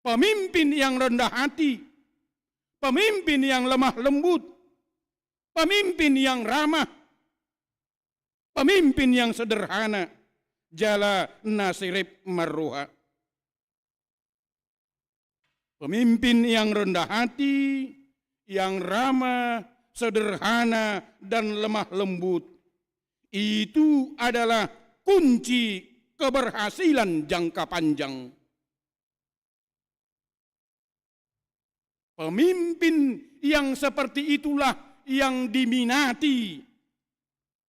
Pemimpin yang rendah hati, pemimpin yang lemah lembut, pemimpin yang ramah, pemimpin yang sederhana, jala na serep marroha. Pemimpin yang rendah hati, yang ramah, sederhana, dan lemah lembut, Itu adalah kunci keberhasilan jangka panjang. Pemimpin yang seperti itulah yang diminati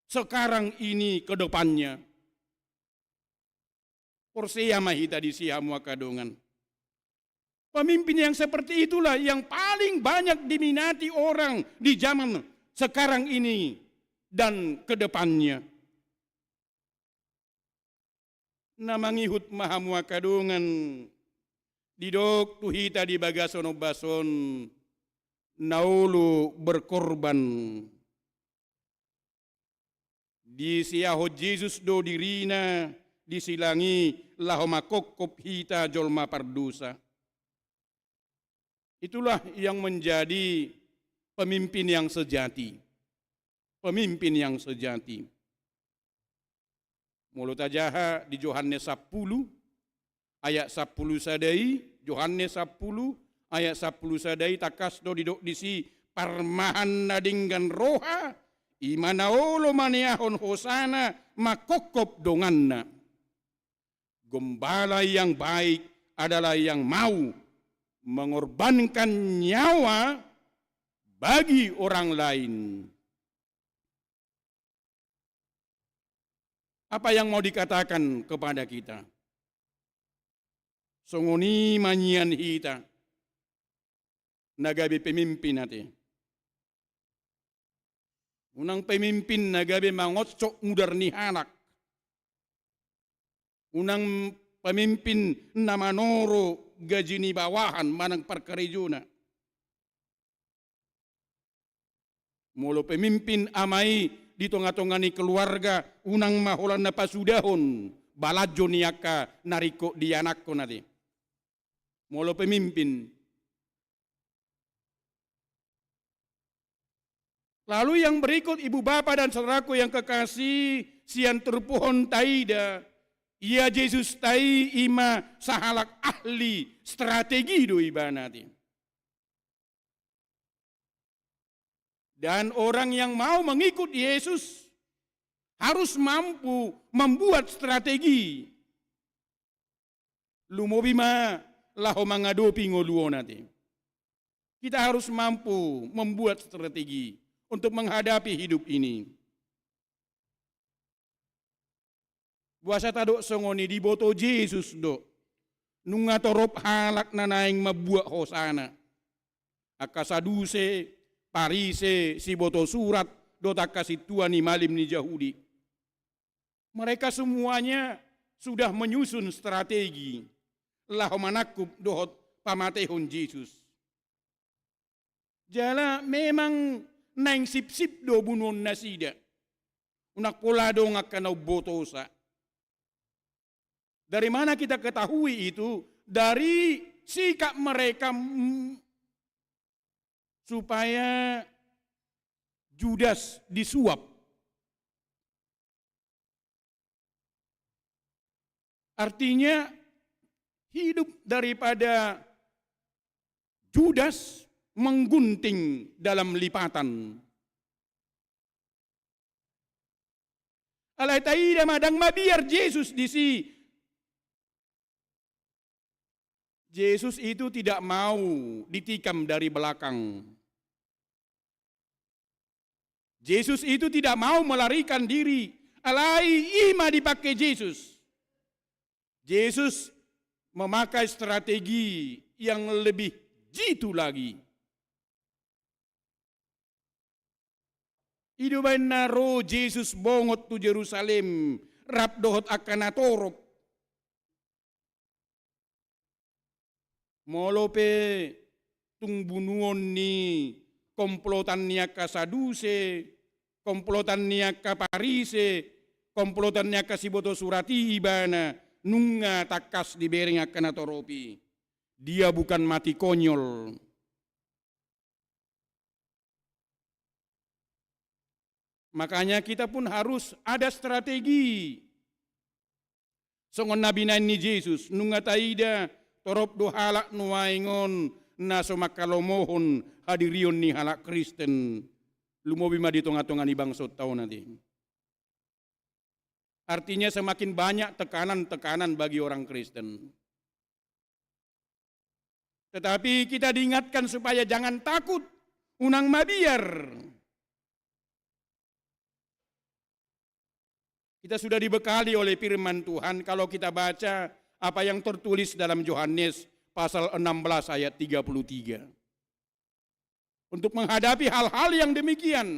sekarang ini ke depannya. Porsea ma hita disi, hamu angka dongan. Pemimpin yang seperti itulah yang paling banyak diminati orang di zaman sekarang ini dan ke depannya. Na mangihut ma hamu angka dongan, didok tu hita di bagasan ombas on, na olo berkorban. Disiahon Jesus do dirina di silang i laho mangkophop hita jolma pardosa. Itulah yang menjadi pemimpin yang sejati. Pemimpin yang sejati. Molo tajaha di Johannes sampulu ayat sampulu sada i, Johannes sampulu ayat sampulu sada i, tangkas do didok disi, parmahan na denggan roha, i ma na olo mangulahon hosana mangkophop donganna. Gembala yang baik adalah yang mau mengorbankan nyawa bagi orang lain. Apa yang mau dikatakan kepada kita? Songon i ma nian hita na gabe pemimpin ate. Unang pemimpin na gabe mangonsok mudar ni halak. Unang pemimpin na manoro gaji ni bawahan manang parkarejona. Molo pemimpin ama i di tonga-tonga ni keluarga, unang ma holan na pasudahon balanjo ni angka na ringkot dianakhon ate. Molo pemimpin. Lalu yang berikut, ibu bapa dan saudaraku yang kekasih, sian turpuk on taida, ia Jesus ta i i ma sahalak ahli strategi do ibana ate. Dan orang yang mau mengikut Yesus harus mampu membuat strategi. Lumobi ma laho mangadopi ngolu on ate. Kita harus mampu membuat strategi untuk menghadapi hidup ini. Boasa tadok songon i? Diboto Jesus do, nunga torop halak na naeng mambuat hosana. Angka Saduse, Parise, siboto surat, dohot angka sintua ni malim ni Jahudi. Mereka semuanya sudah menyusun strategi laho manangkup dohot pamatehon Jesus. Jala memang naeng sipsip do bunuon nasida. Unang pola adong angka na umbotosa. Dari mana kita ketahui itu? Dari sikap mereka, mm, supaya Judas disuap. Artinya, hidup daripada Judas menggunting dalam lipatan. Alai taida ma, ndang mabiar Jesus disi. Jesus itu tidak mau ditikam dari belakang. Jesus itu tidak mau melarikan diri. Alai i ma dipake Jesus. Jesus memakai strategi yang lebih jitu lagi. I do baen na ro Jesus bongot tu Jerusalem, rap dohot angka na torop. Molo pe tung bunuon ni komplotan ni angka Saduse, komplotan ni angka Parise, komplotan ni angka siboto surat i ibana, nunga tangkas dibereng angka na torop i. Dia bukan mati konyol. Makanya kita pun harus ada strategi. Songon na binaen ni Jesus, nunga taida torop do halak nuaeng on na so manghalomohon hadirion ni halak Kristen, lumobi ma di tonga-tonga ni bangso ta on ate. Artinya semakin banyak tekanan-tekanan bagi orang Kristen. Tetapi kita diingatkan supaya jangan takut, unang mabiar. Kita sudah dibekali oleh firman Tuhan kalau kita baca apa yang tertulis dalam Yohanes pasal enam belas ayat tiga puluh tiga. Untuk menghadapi hal-hal yang demikian.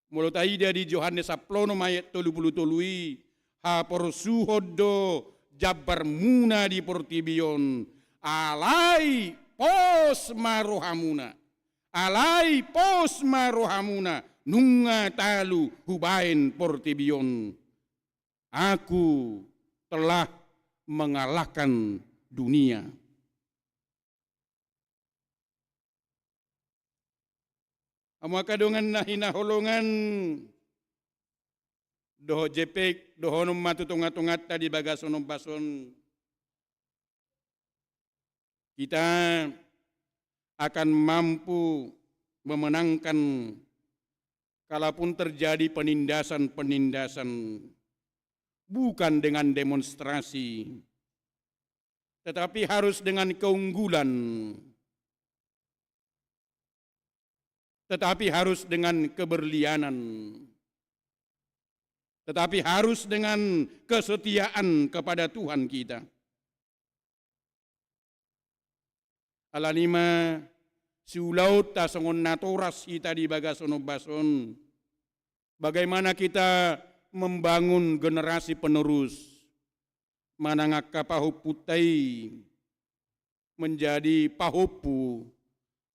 Molo taida di Yohanes sampulu onom ayat tolu puluh tolu i, haporsuhon do jambarmuna di portibi on, alai pos ma rohamuna. Alai pos ma rohamuna, nunga talu hubaen portibi on. Aku telah mengalahkan dunia. Hamu angka dongan na hinaholongan, dohot jempek, dohonon ma tu tonga-tonganta di bagasan ombas on. Kita akan mampu memenangkan kalaupun terjadi penindasan-penindasan, bukan dengan demonstrasi, tetapi harus dengan keunggulan, tetapi harus dengan keberlianan, tetapi harus dengan kesetiaan kepada Tuhan kita. Alani i ma siulaonta songon natoras hita di bagasan ombas on. Bagaimana kita membangun generasi penerus, manang angka pahompunta i menjadi pahompu,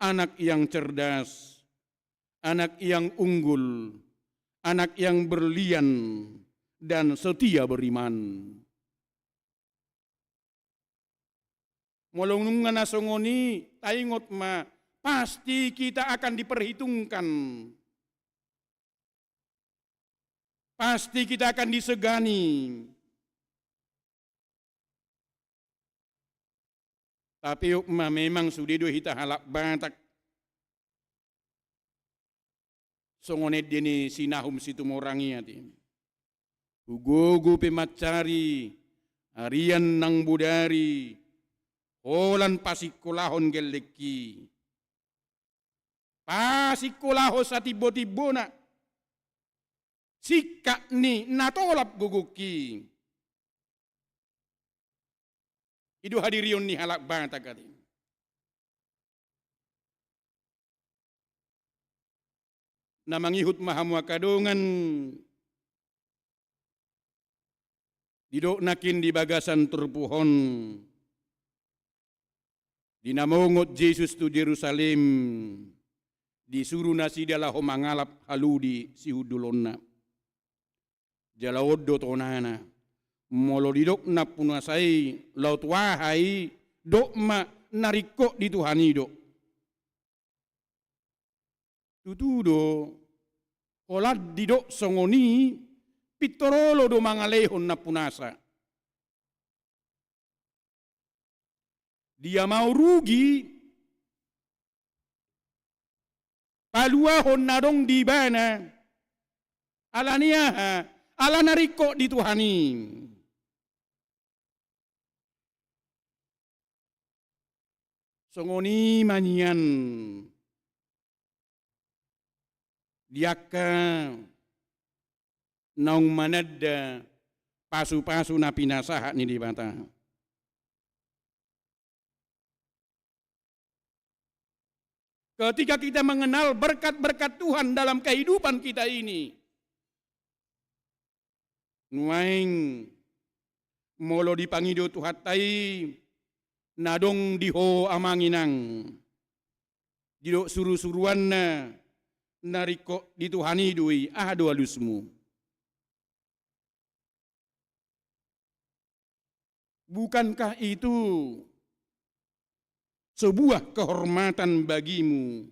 anak yang cerdas, anak yang unggul, anak yang berlian, dan setia beriman. Molo nunga na songon i, taingot ma, pasti kita akan diperhitungkan. Pasti kita akan disegani. Tapi ma memang sude do hita halak Batak. Songon ende ni si Nahum Situmorang i ate. Hugogo pe mansari, arian nang bodari, holan pasingkolahon gellengki. Pasingkolahon satimbo-timbona, singkat ni na tolap gogongki. I do hadirion ni halak Batak ate. Na mangihut ma hamu angka dongan, didok nangkin di bagasan turpuk on, di na mongot Jesus tu Jerusalem, disuru nasida laho mangalap halu di sihundulonna. Jala on do tonana. Molo didok nampunasa i laho tu aha i, dok ma na ringkot di Tuhan i do. Tutu do, holan didok songon i, pintor olo do mangalehon nampunasa. Dia mau rugi, paluahon na adong di ibana, ala ni aha, ala na ringkot di Tuhan i. Songon i ma nian di angka naung mananda pasu-pasu na pinasahat ni Debata. Ketika kita mengenal berkat-berkat Tuhan dalam kehidupan kita ini, nuaeng molo dipangido Tuhanta i na adong di ho amang inang, didok suru-suruanna, na ringkot di Tuhan i do i, aha do alusmu? Bukankah itu sebuah kehormatan bagimu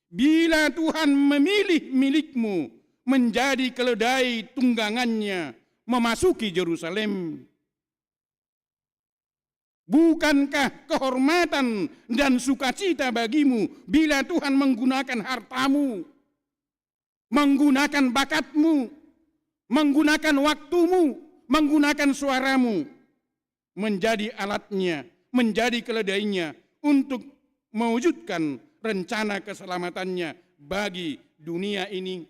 bila Tuhan memilih milikmu menjadi keledai tunggangannya memasuki Jerusalem? Bukankah kehormatan dan sukacita bagimu bila Tuhan menggunakan hartamu, menggunakan bakatmu, menggunakan waktumu, menggunakan suaramu, menjadi alatnya, menjadi keledainya untuk mewujudkan rencana keselamatannya bagi dunia ini.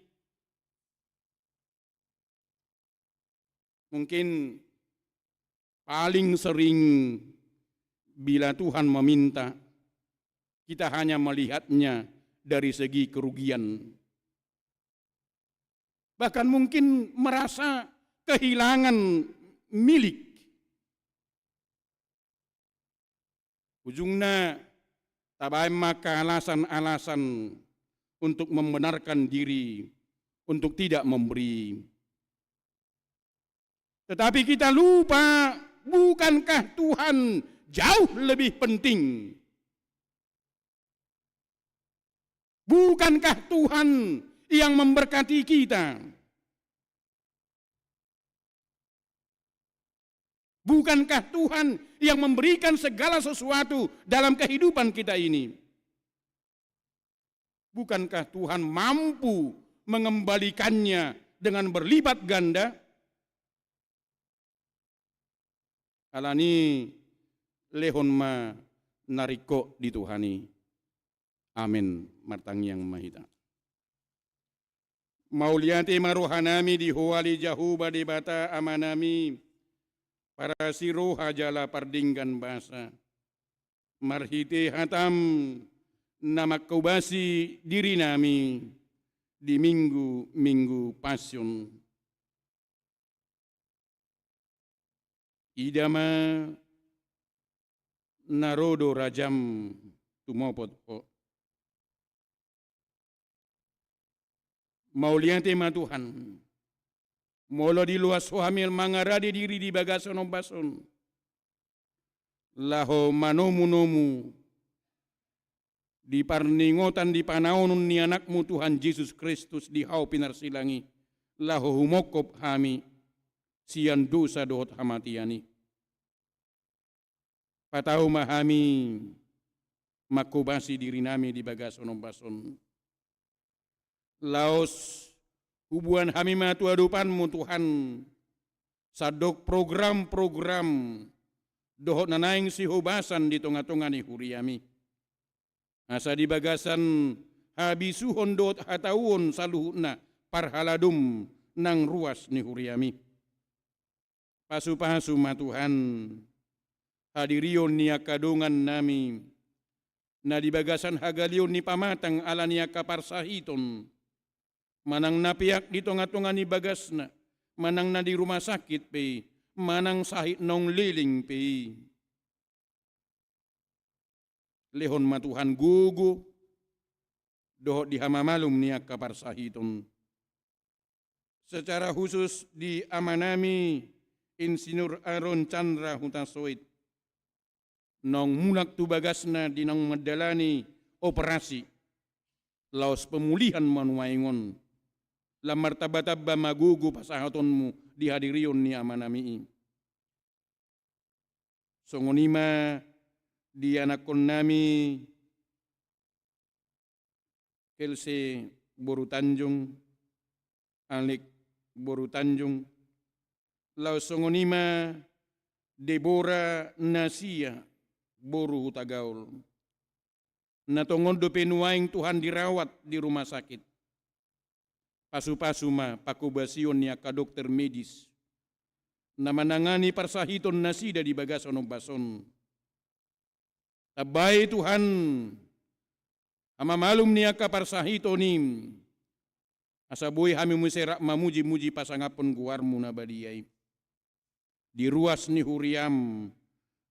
Mungkin paling sering bila Tuhan meminta, kita hanya melihatnya dari segi kerugian. Bahkan mungkin merasa kehilangan milik. Ujungna, tabaen ma angka alasan-alasan untuk membenarkan diri untuk tidak memberi. Tetapi kita lupa, bukankah Tuhan jauh lebih penting? Bukankah Tuhan yang memberkati kita? Bukankah Tuhan yang memberikan segala sesuatu dalam kehidupan kita ini? Bukankah Tuhan mampu mengembalikannya dengan berlipat ganda? Alani, lehon ma na ringkot di Tuhan i. Amen. Martangiang ma hita. Mauliate ma rohanami di Ho ale Jahowa Debata Amanami, parasi roha jala pardenggan basa. Marhite hataM na mangkobasi dirinami di minggu-minggu Passion. Ida ma na ro do RajaM tumopot Ho. Mauliate ma Tuhan. Molo diloas Ho hami mangarade diri di bagasan ombas on, laho manomu-nomu di parningotan di panaonon ni AnakMu Tuhan Jesus Kristus di hau pinarsilang i, laho humongkop hami sian dosa dohot hamatean i. Patau ma hami mangkobasi dirinami di bagasan ombas on. Laos huboan hami ma tu adopanMu Tuhan, sandok program-program dohot na naeng sihobasan di tonga-tonga ni huriaMi. Asa di bagasan habisuhon dohot hatauon saluhutna parhaladom nang ruas ni huriaMi. Pasu-pasu ma Tuhan hadirion ni angka dongannami, na di bagasan hagaleon ni pamatang ala ni angka parsahiton, manang na peak di tonga-tonga ni bagasna, manang na di rumah sakit pe i, manang sahit naung leleng pe i. Lehon ma Tuhan gogo dohot di hamamalum ni angka parsahiton. Secara khusus di amanami Insinyur Aaron Chandra Hutasoit, naung mulak tu bagasna di naung mandalani operasi, laos pemulihan ma nuaeng on. Lam martamba-tamba ma gogo pasahatonMu di hadirion ni amanami i. Songon i ma di anakkonnami Kelse boru Tanjung, Alek boru Tanjung, laos songon i ma Debora Nasia boru Hutagaol. Na tongon dope nuaeng Tuhan dirawat di rumah sakit. Pasu-pasu ma pangkobasion ni angka dokter medis na manangani parsahiton nasida di bagasan ombas on. Tambai Tuhan hamamalum ni angka parsahiton i, asa boi hami muse rap mamuji-muji pasangaphon goarMu na badia i. Di ruas ni huriaM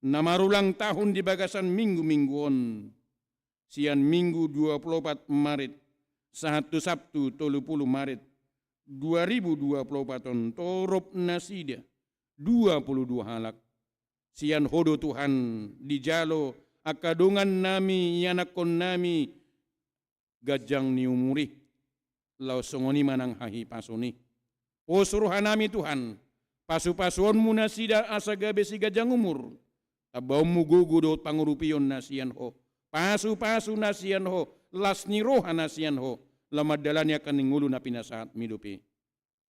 na marulang tahun di bagasan minggu-minggu on, sian Minggu dua pulu opat Maret sahat tu Sabtu tolu pulu Maret dua ribu dua pulu opat on, torop nasida dua pulu dua halak. Sian Ho do Tuhan dijalo angka dongannami, ianakkonnami, ganjang ni umur i, laos songon i ma nang hahipason i. Pos rohanami Tuhan, pasu-pasuonMu nasida asa gabe siganjang umur. TambaonMu gogo dohot pangurupion na sian Ho, pasu-pasu na sian Ho, las ni roha na sian Ho, laho mandalani angka na ningolu na pinasahatMi dope.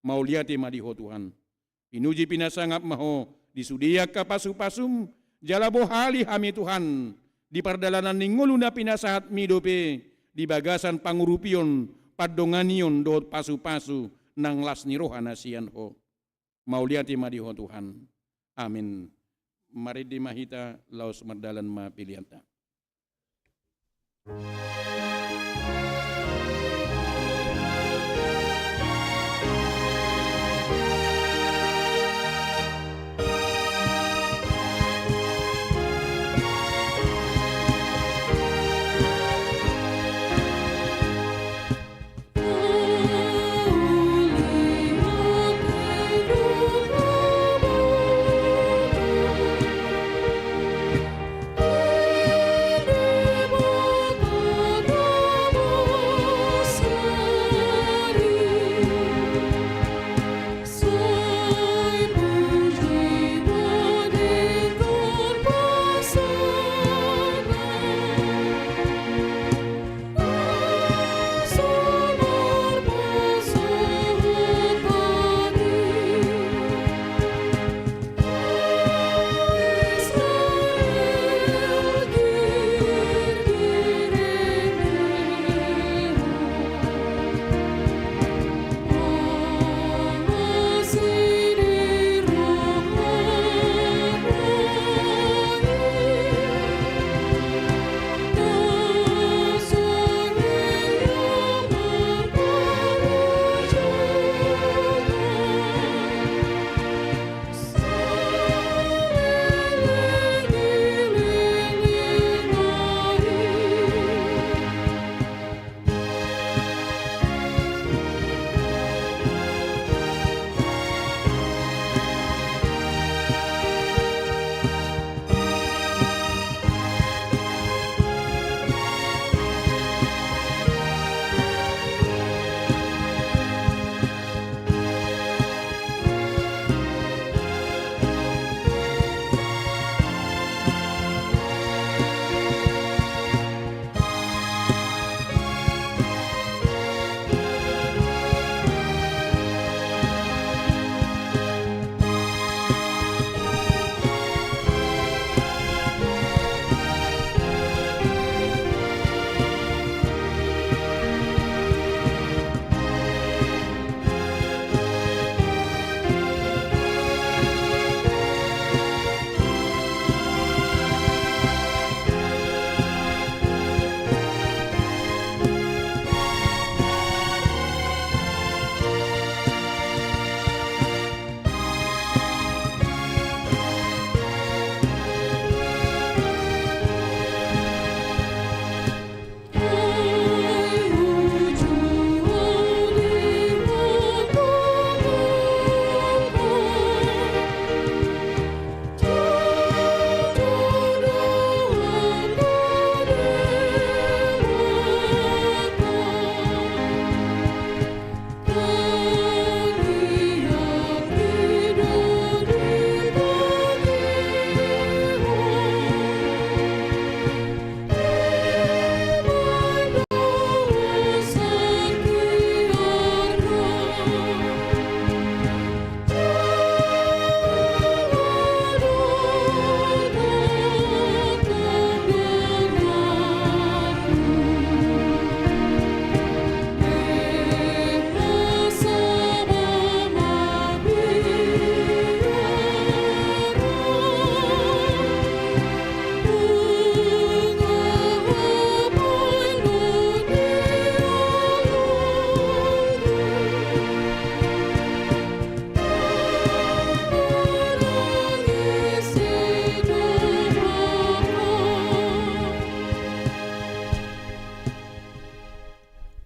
Mauliate ma di Ho Tuhan. Pinuji pinasangap ma Ho di sude angka pasupasum, jala bohali hami Tuhan di pardalanan ni ngolu na pinasahatmi dope di bagasan pangurupion, pandonganion dohot pasupasu nang las ni roha na sian Ho. Mauliate ma di Ho Tuhan. Amin. Marende ma hita, laos mardalan ma peleanta.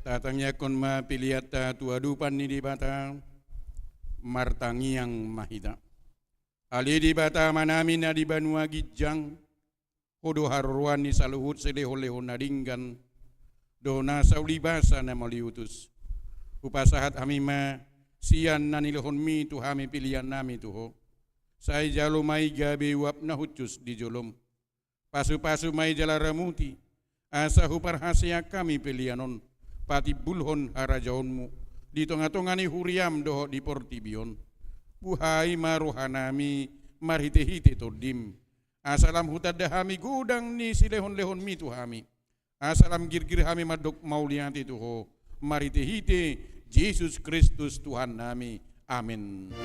Tatangiangkon ma peleanta tu adopan ni Debata, martangiang ma hita. Ale Debata Amanami na di banua ginjang, Ho do haroroan ni saluhut silehonlehon na denggan, dohot nasa ulibasa na mauliutus. Hupasahat hami ma sian na nilehonmi tu hami peleannami tu Ho. Sai jalo ma i gabe uap na hushus di jolom. Pasupasu ma i jala ramuti, asa huparhaseang hami pelean on patimbulhon harajaonmu, di tonga-tonga ni huriam dohot di portibi on. Buhai ma rohanami marhite-hite Tondim, asa lam hutanda hami godang ni silehon-lehonmi tu hami, asa lam girgir hami mandok mauliate tu Ho, marhite-hite Jesus Kristus Tuhannami. Amen.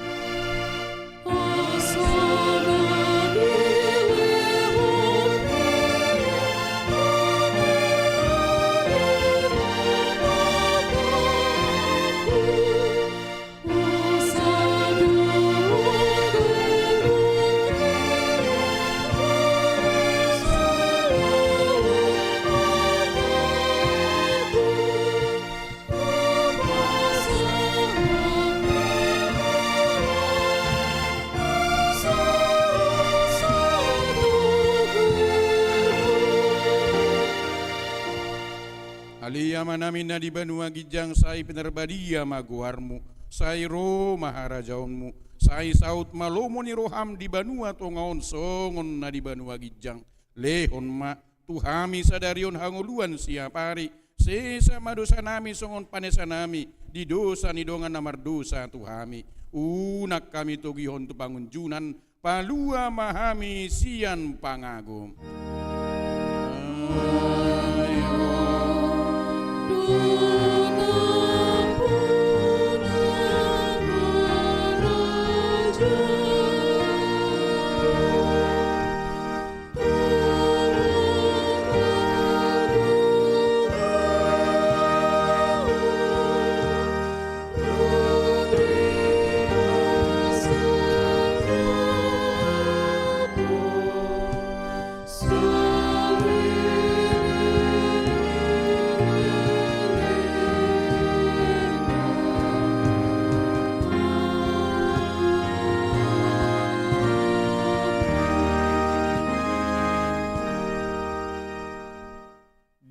Ale Amanami na di banua ginjang, sai pinarbadia ma goarMu, sai ro ma harajaonMu, sai saut ma lomo ni rohaM di banua tonga on songon na di banua ginjang. Lehon ma tu hami sadari on hangoluan siapari, sesa ma dosanami songon panesanami di dosa ni dongan na mardosa tu hami. Unang hami togihon tu pangunjunan, palua ma hami sian pangago.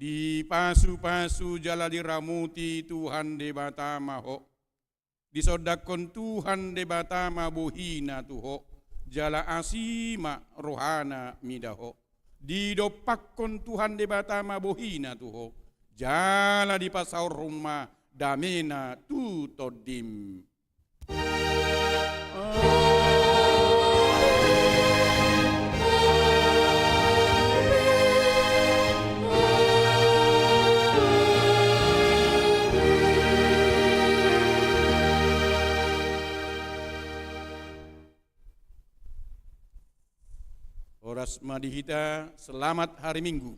Dipasu-pasu jala diramoti Tuhan Debata ma ho. Disondangkon Tuhan Debata ma bohina tu ho, jala asi ma rohana mida ho. Didompakkon Tuhan Debata ma bohina tu ho, jala dipasaorhon ma damena tu tondim. Horas ma di hita, selamat hari Minggu.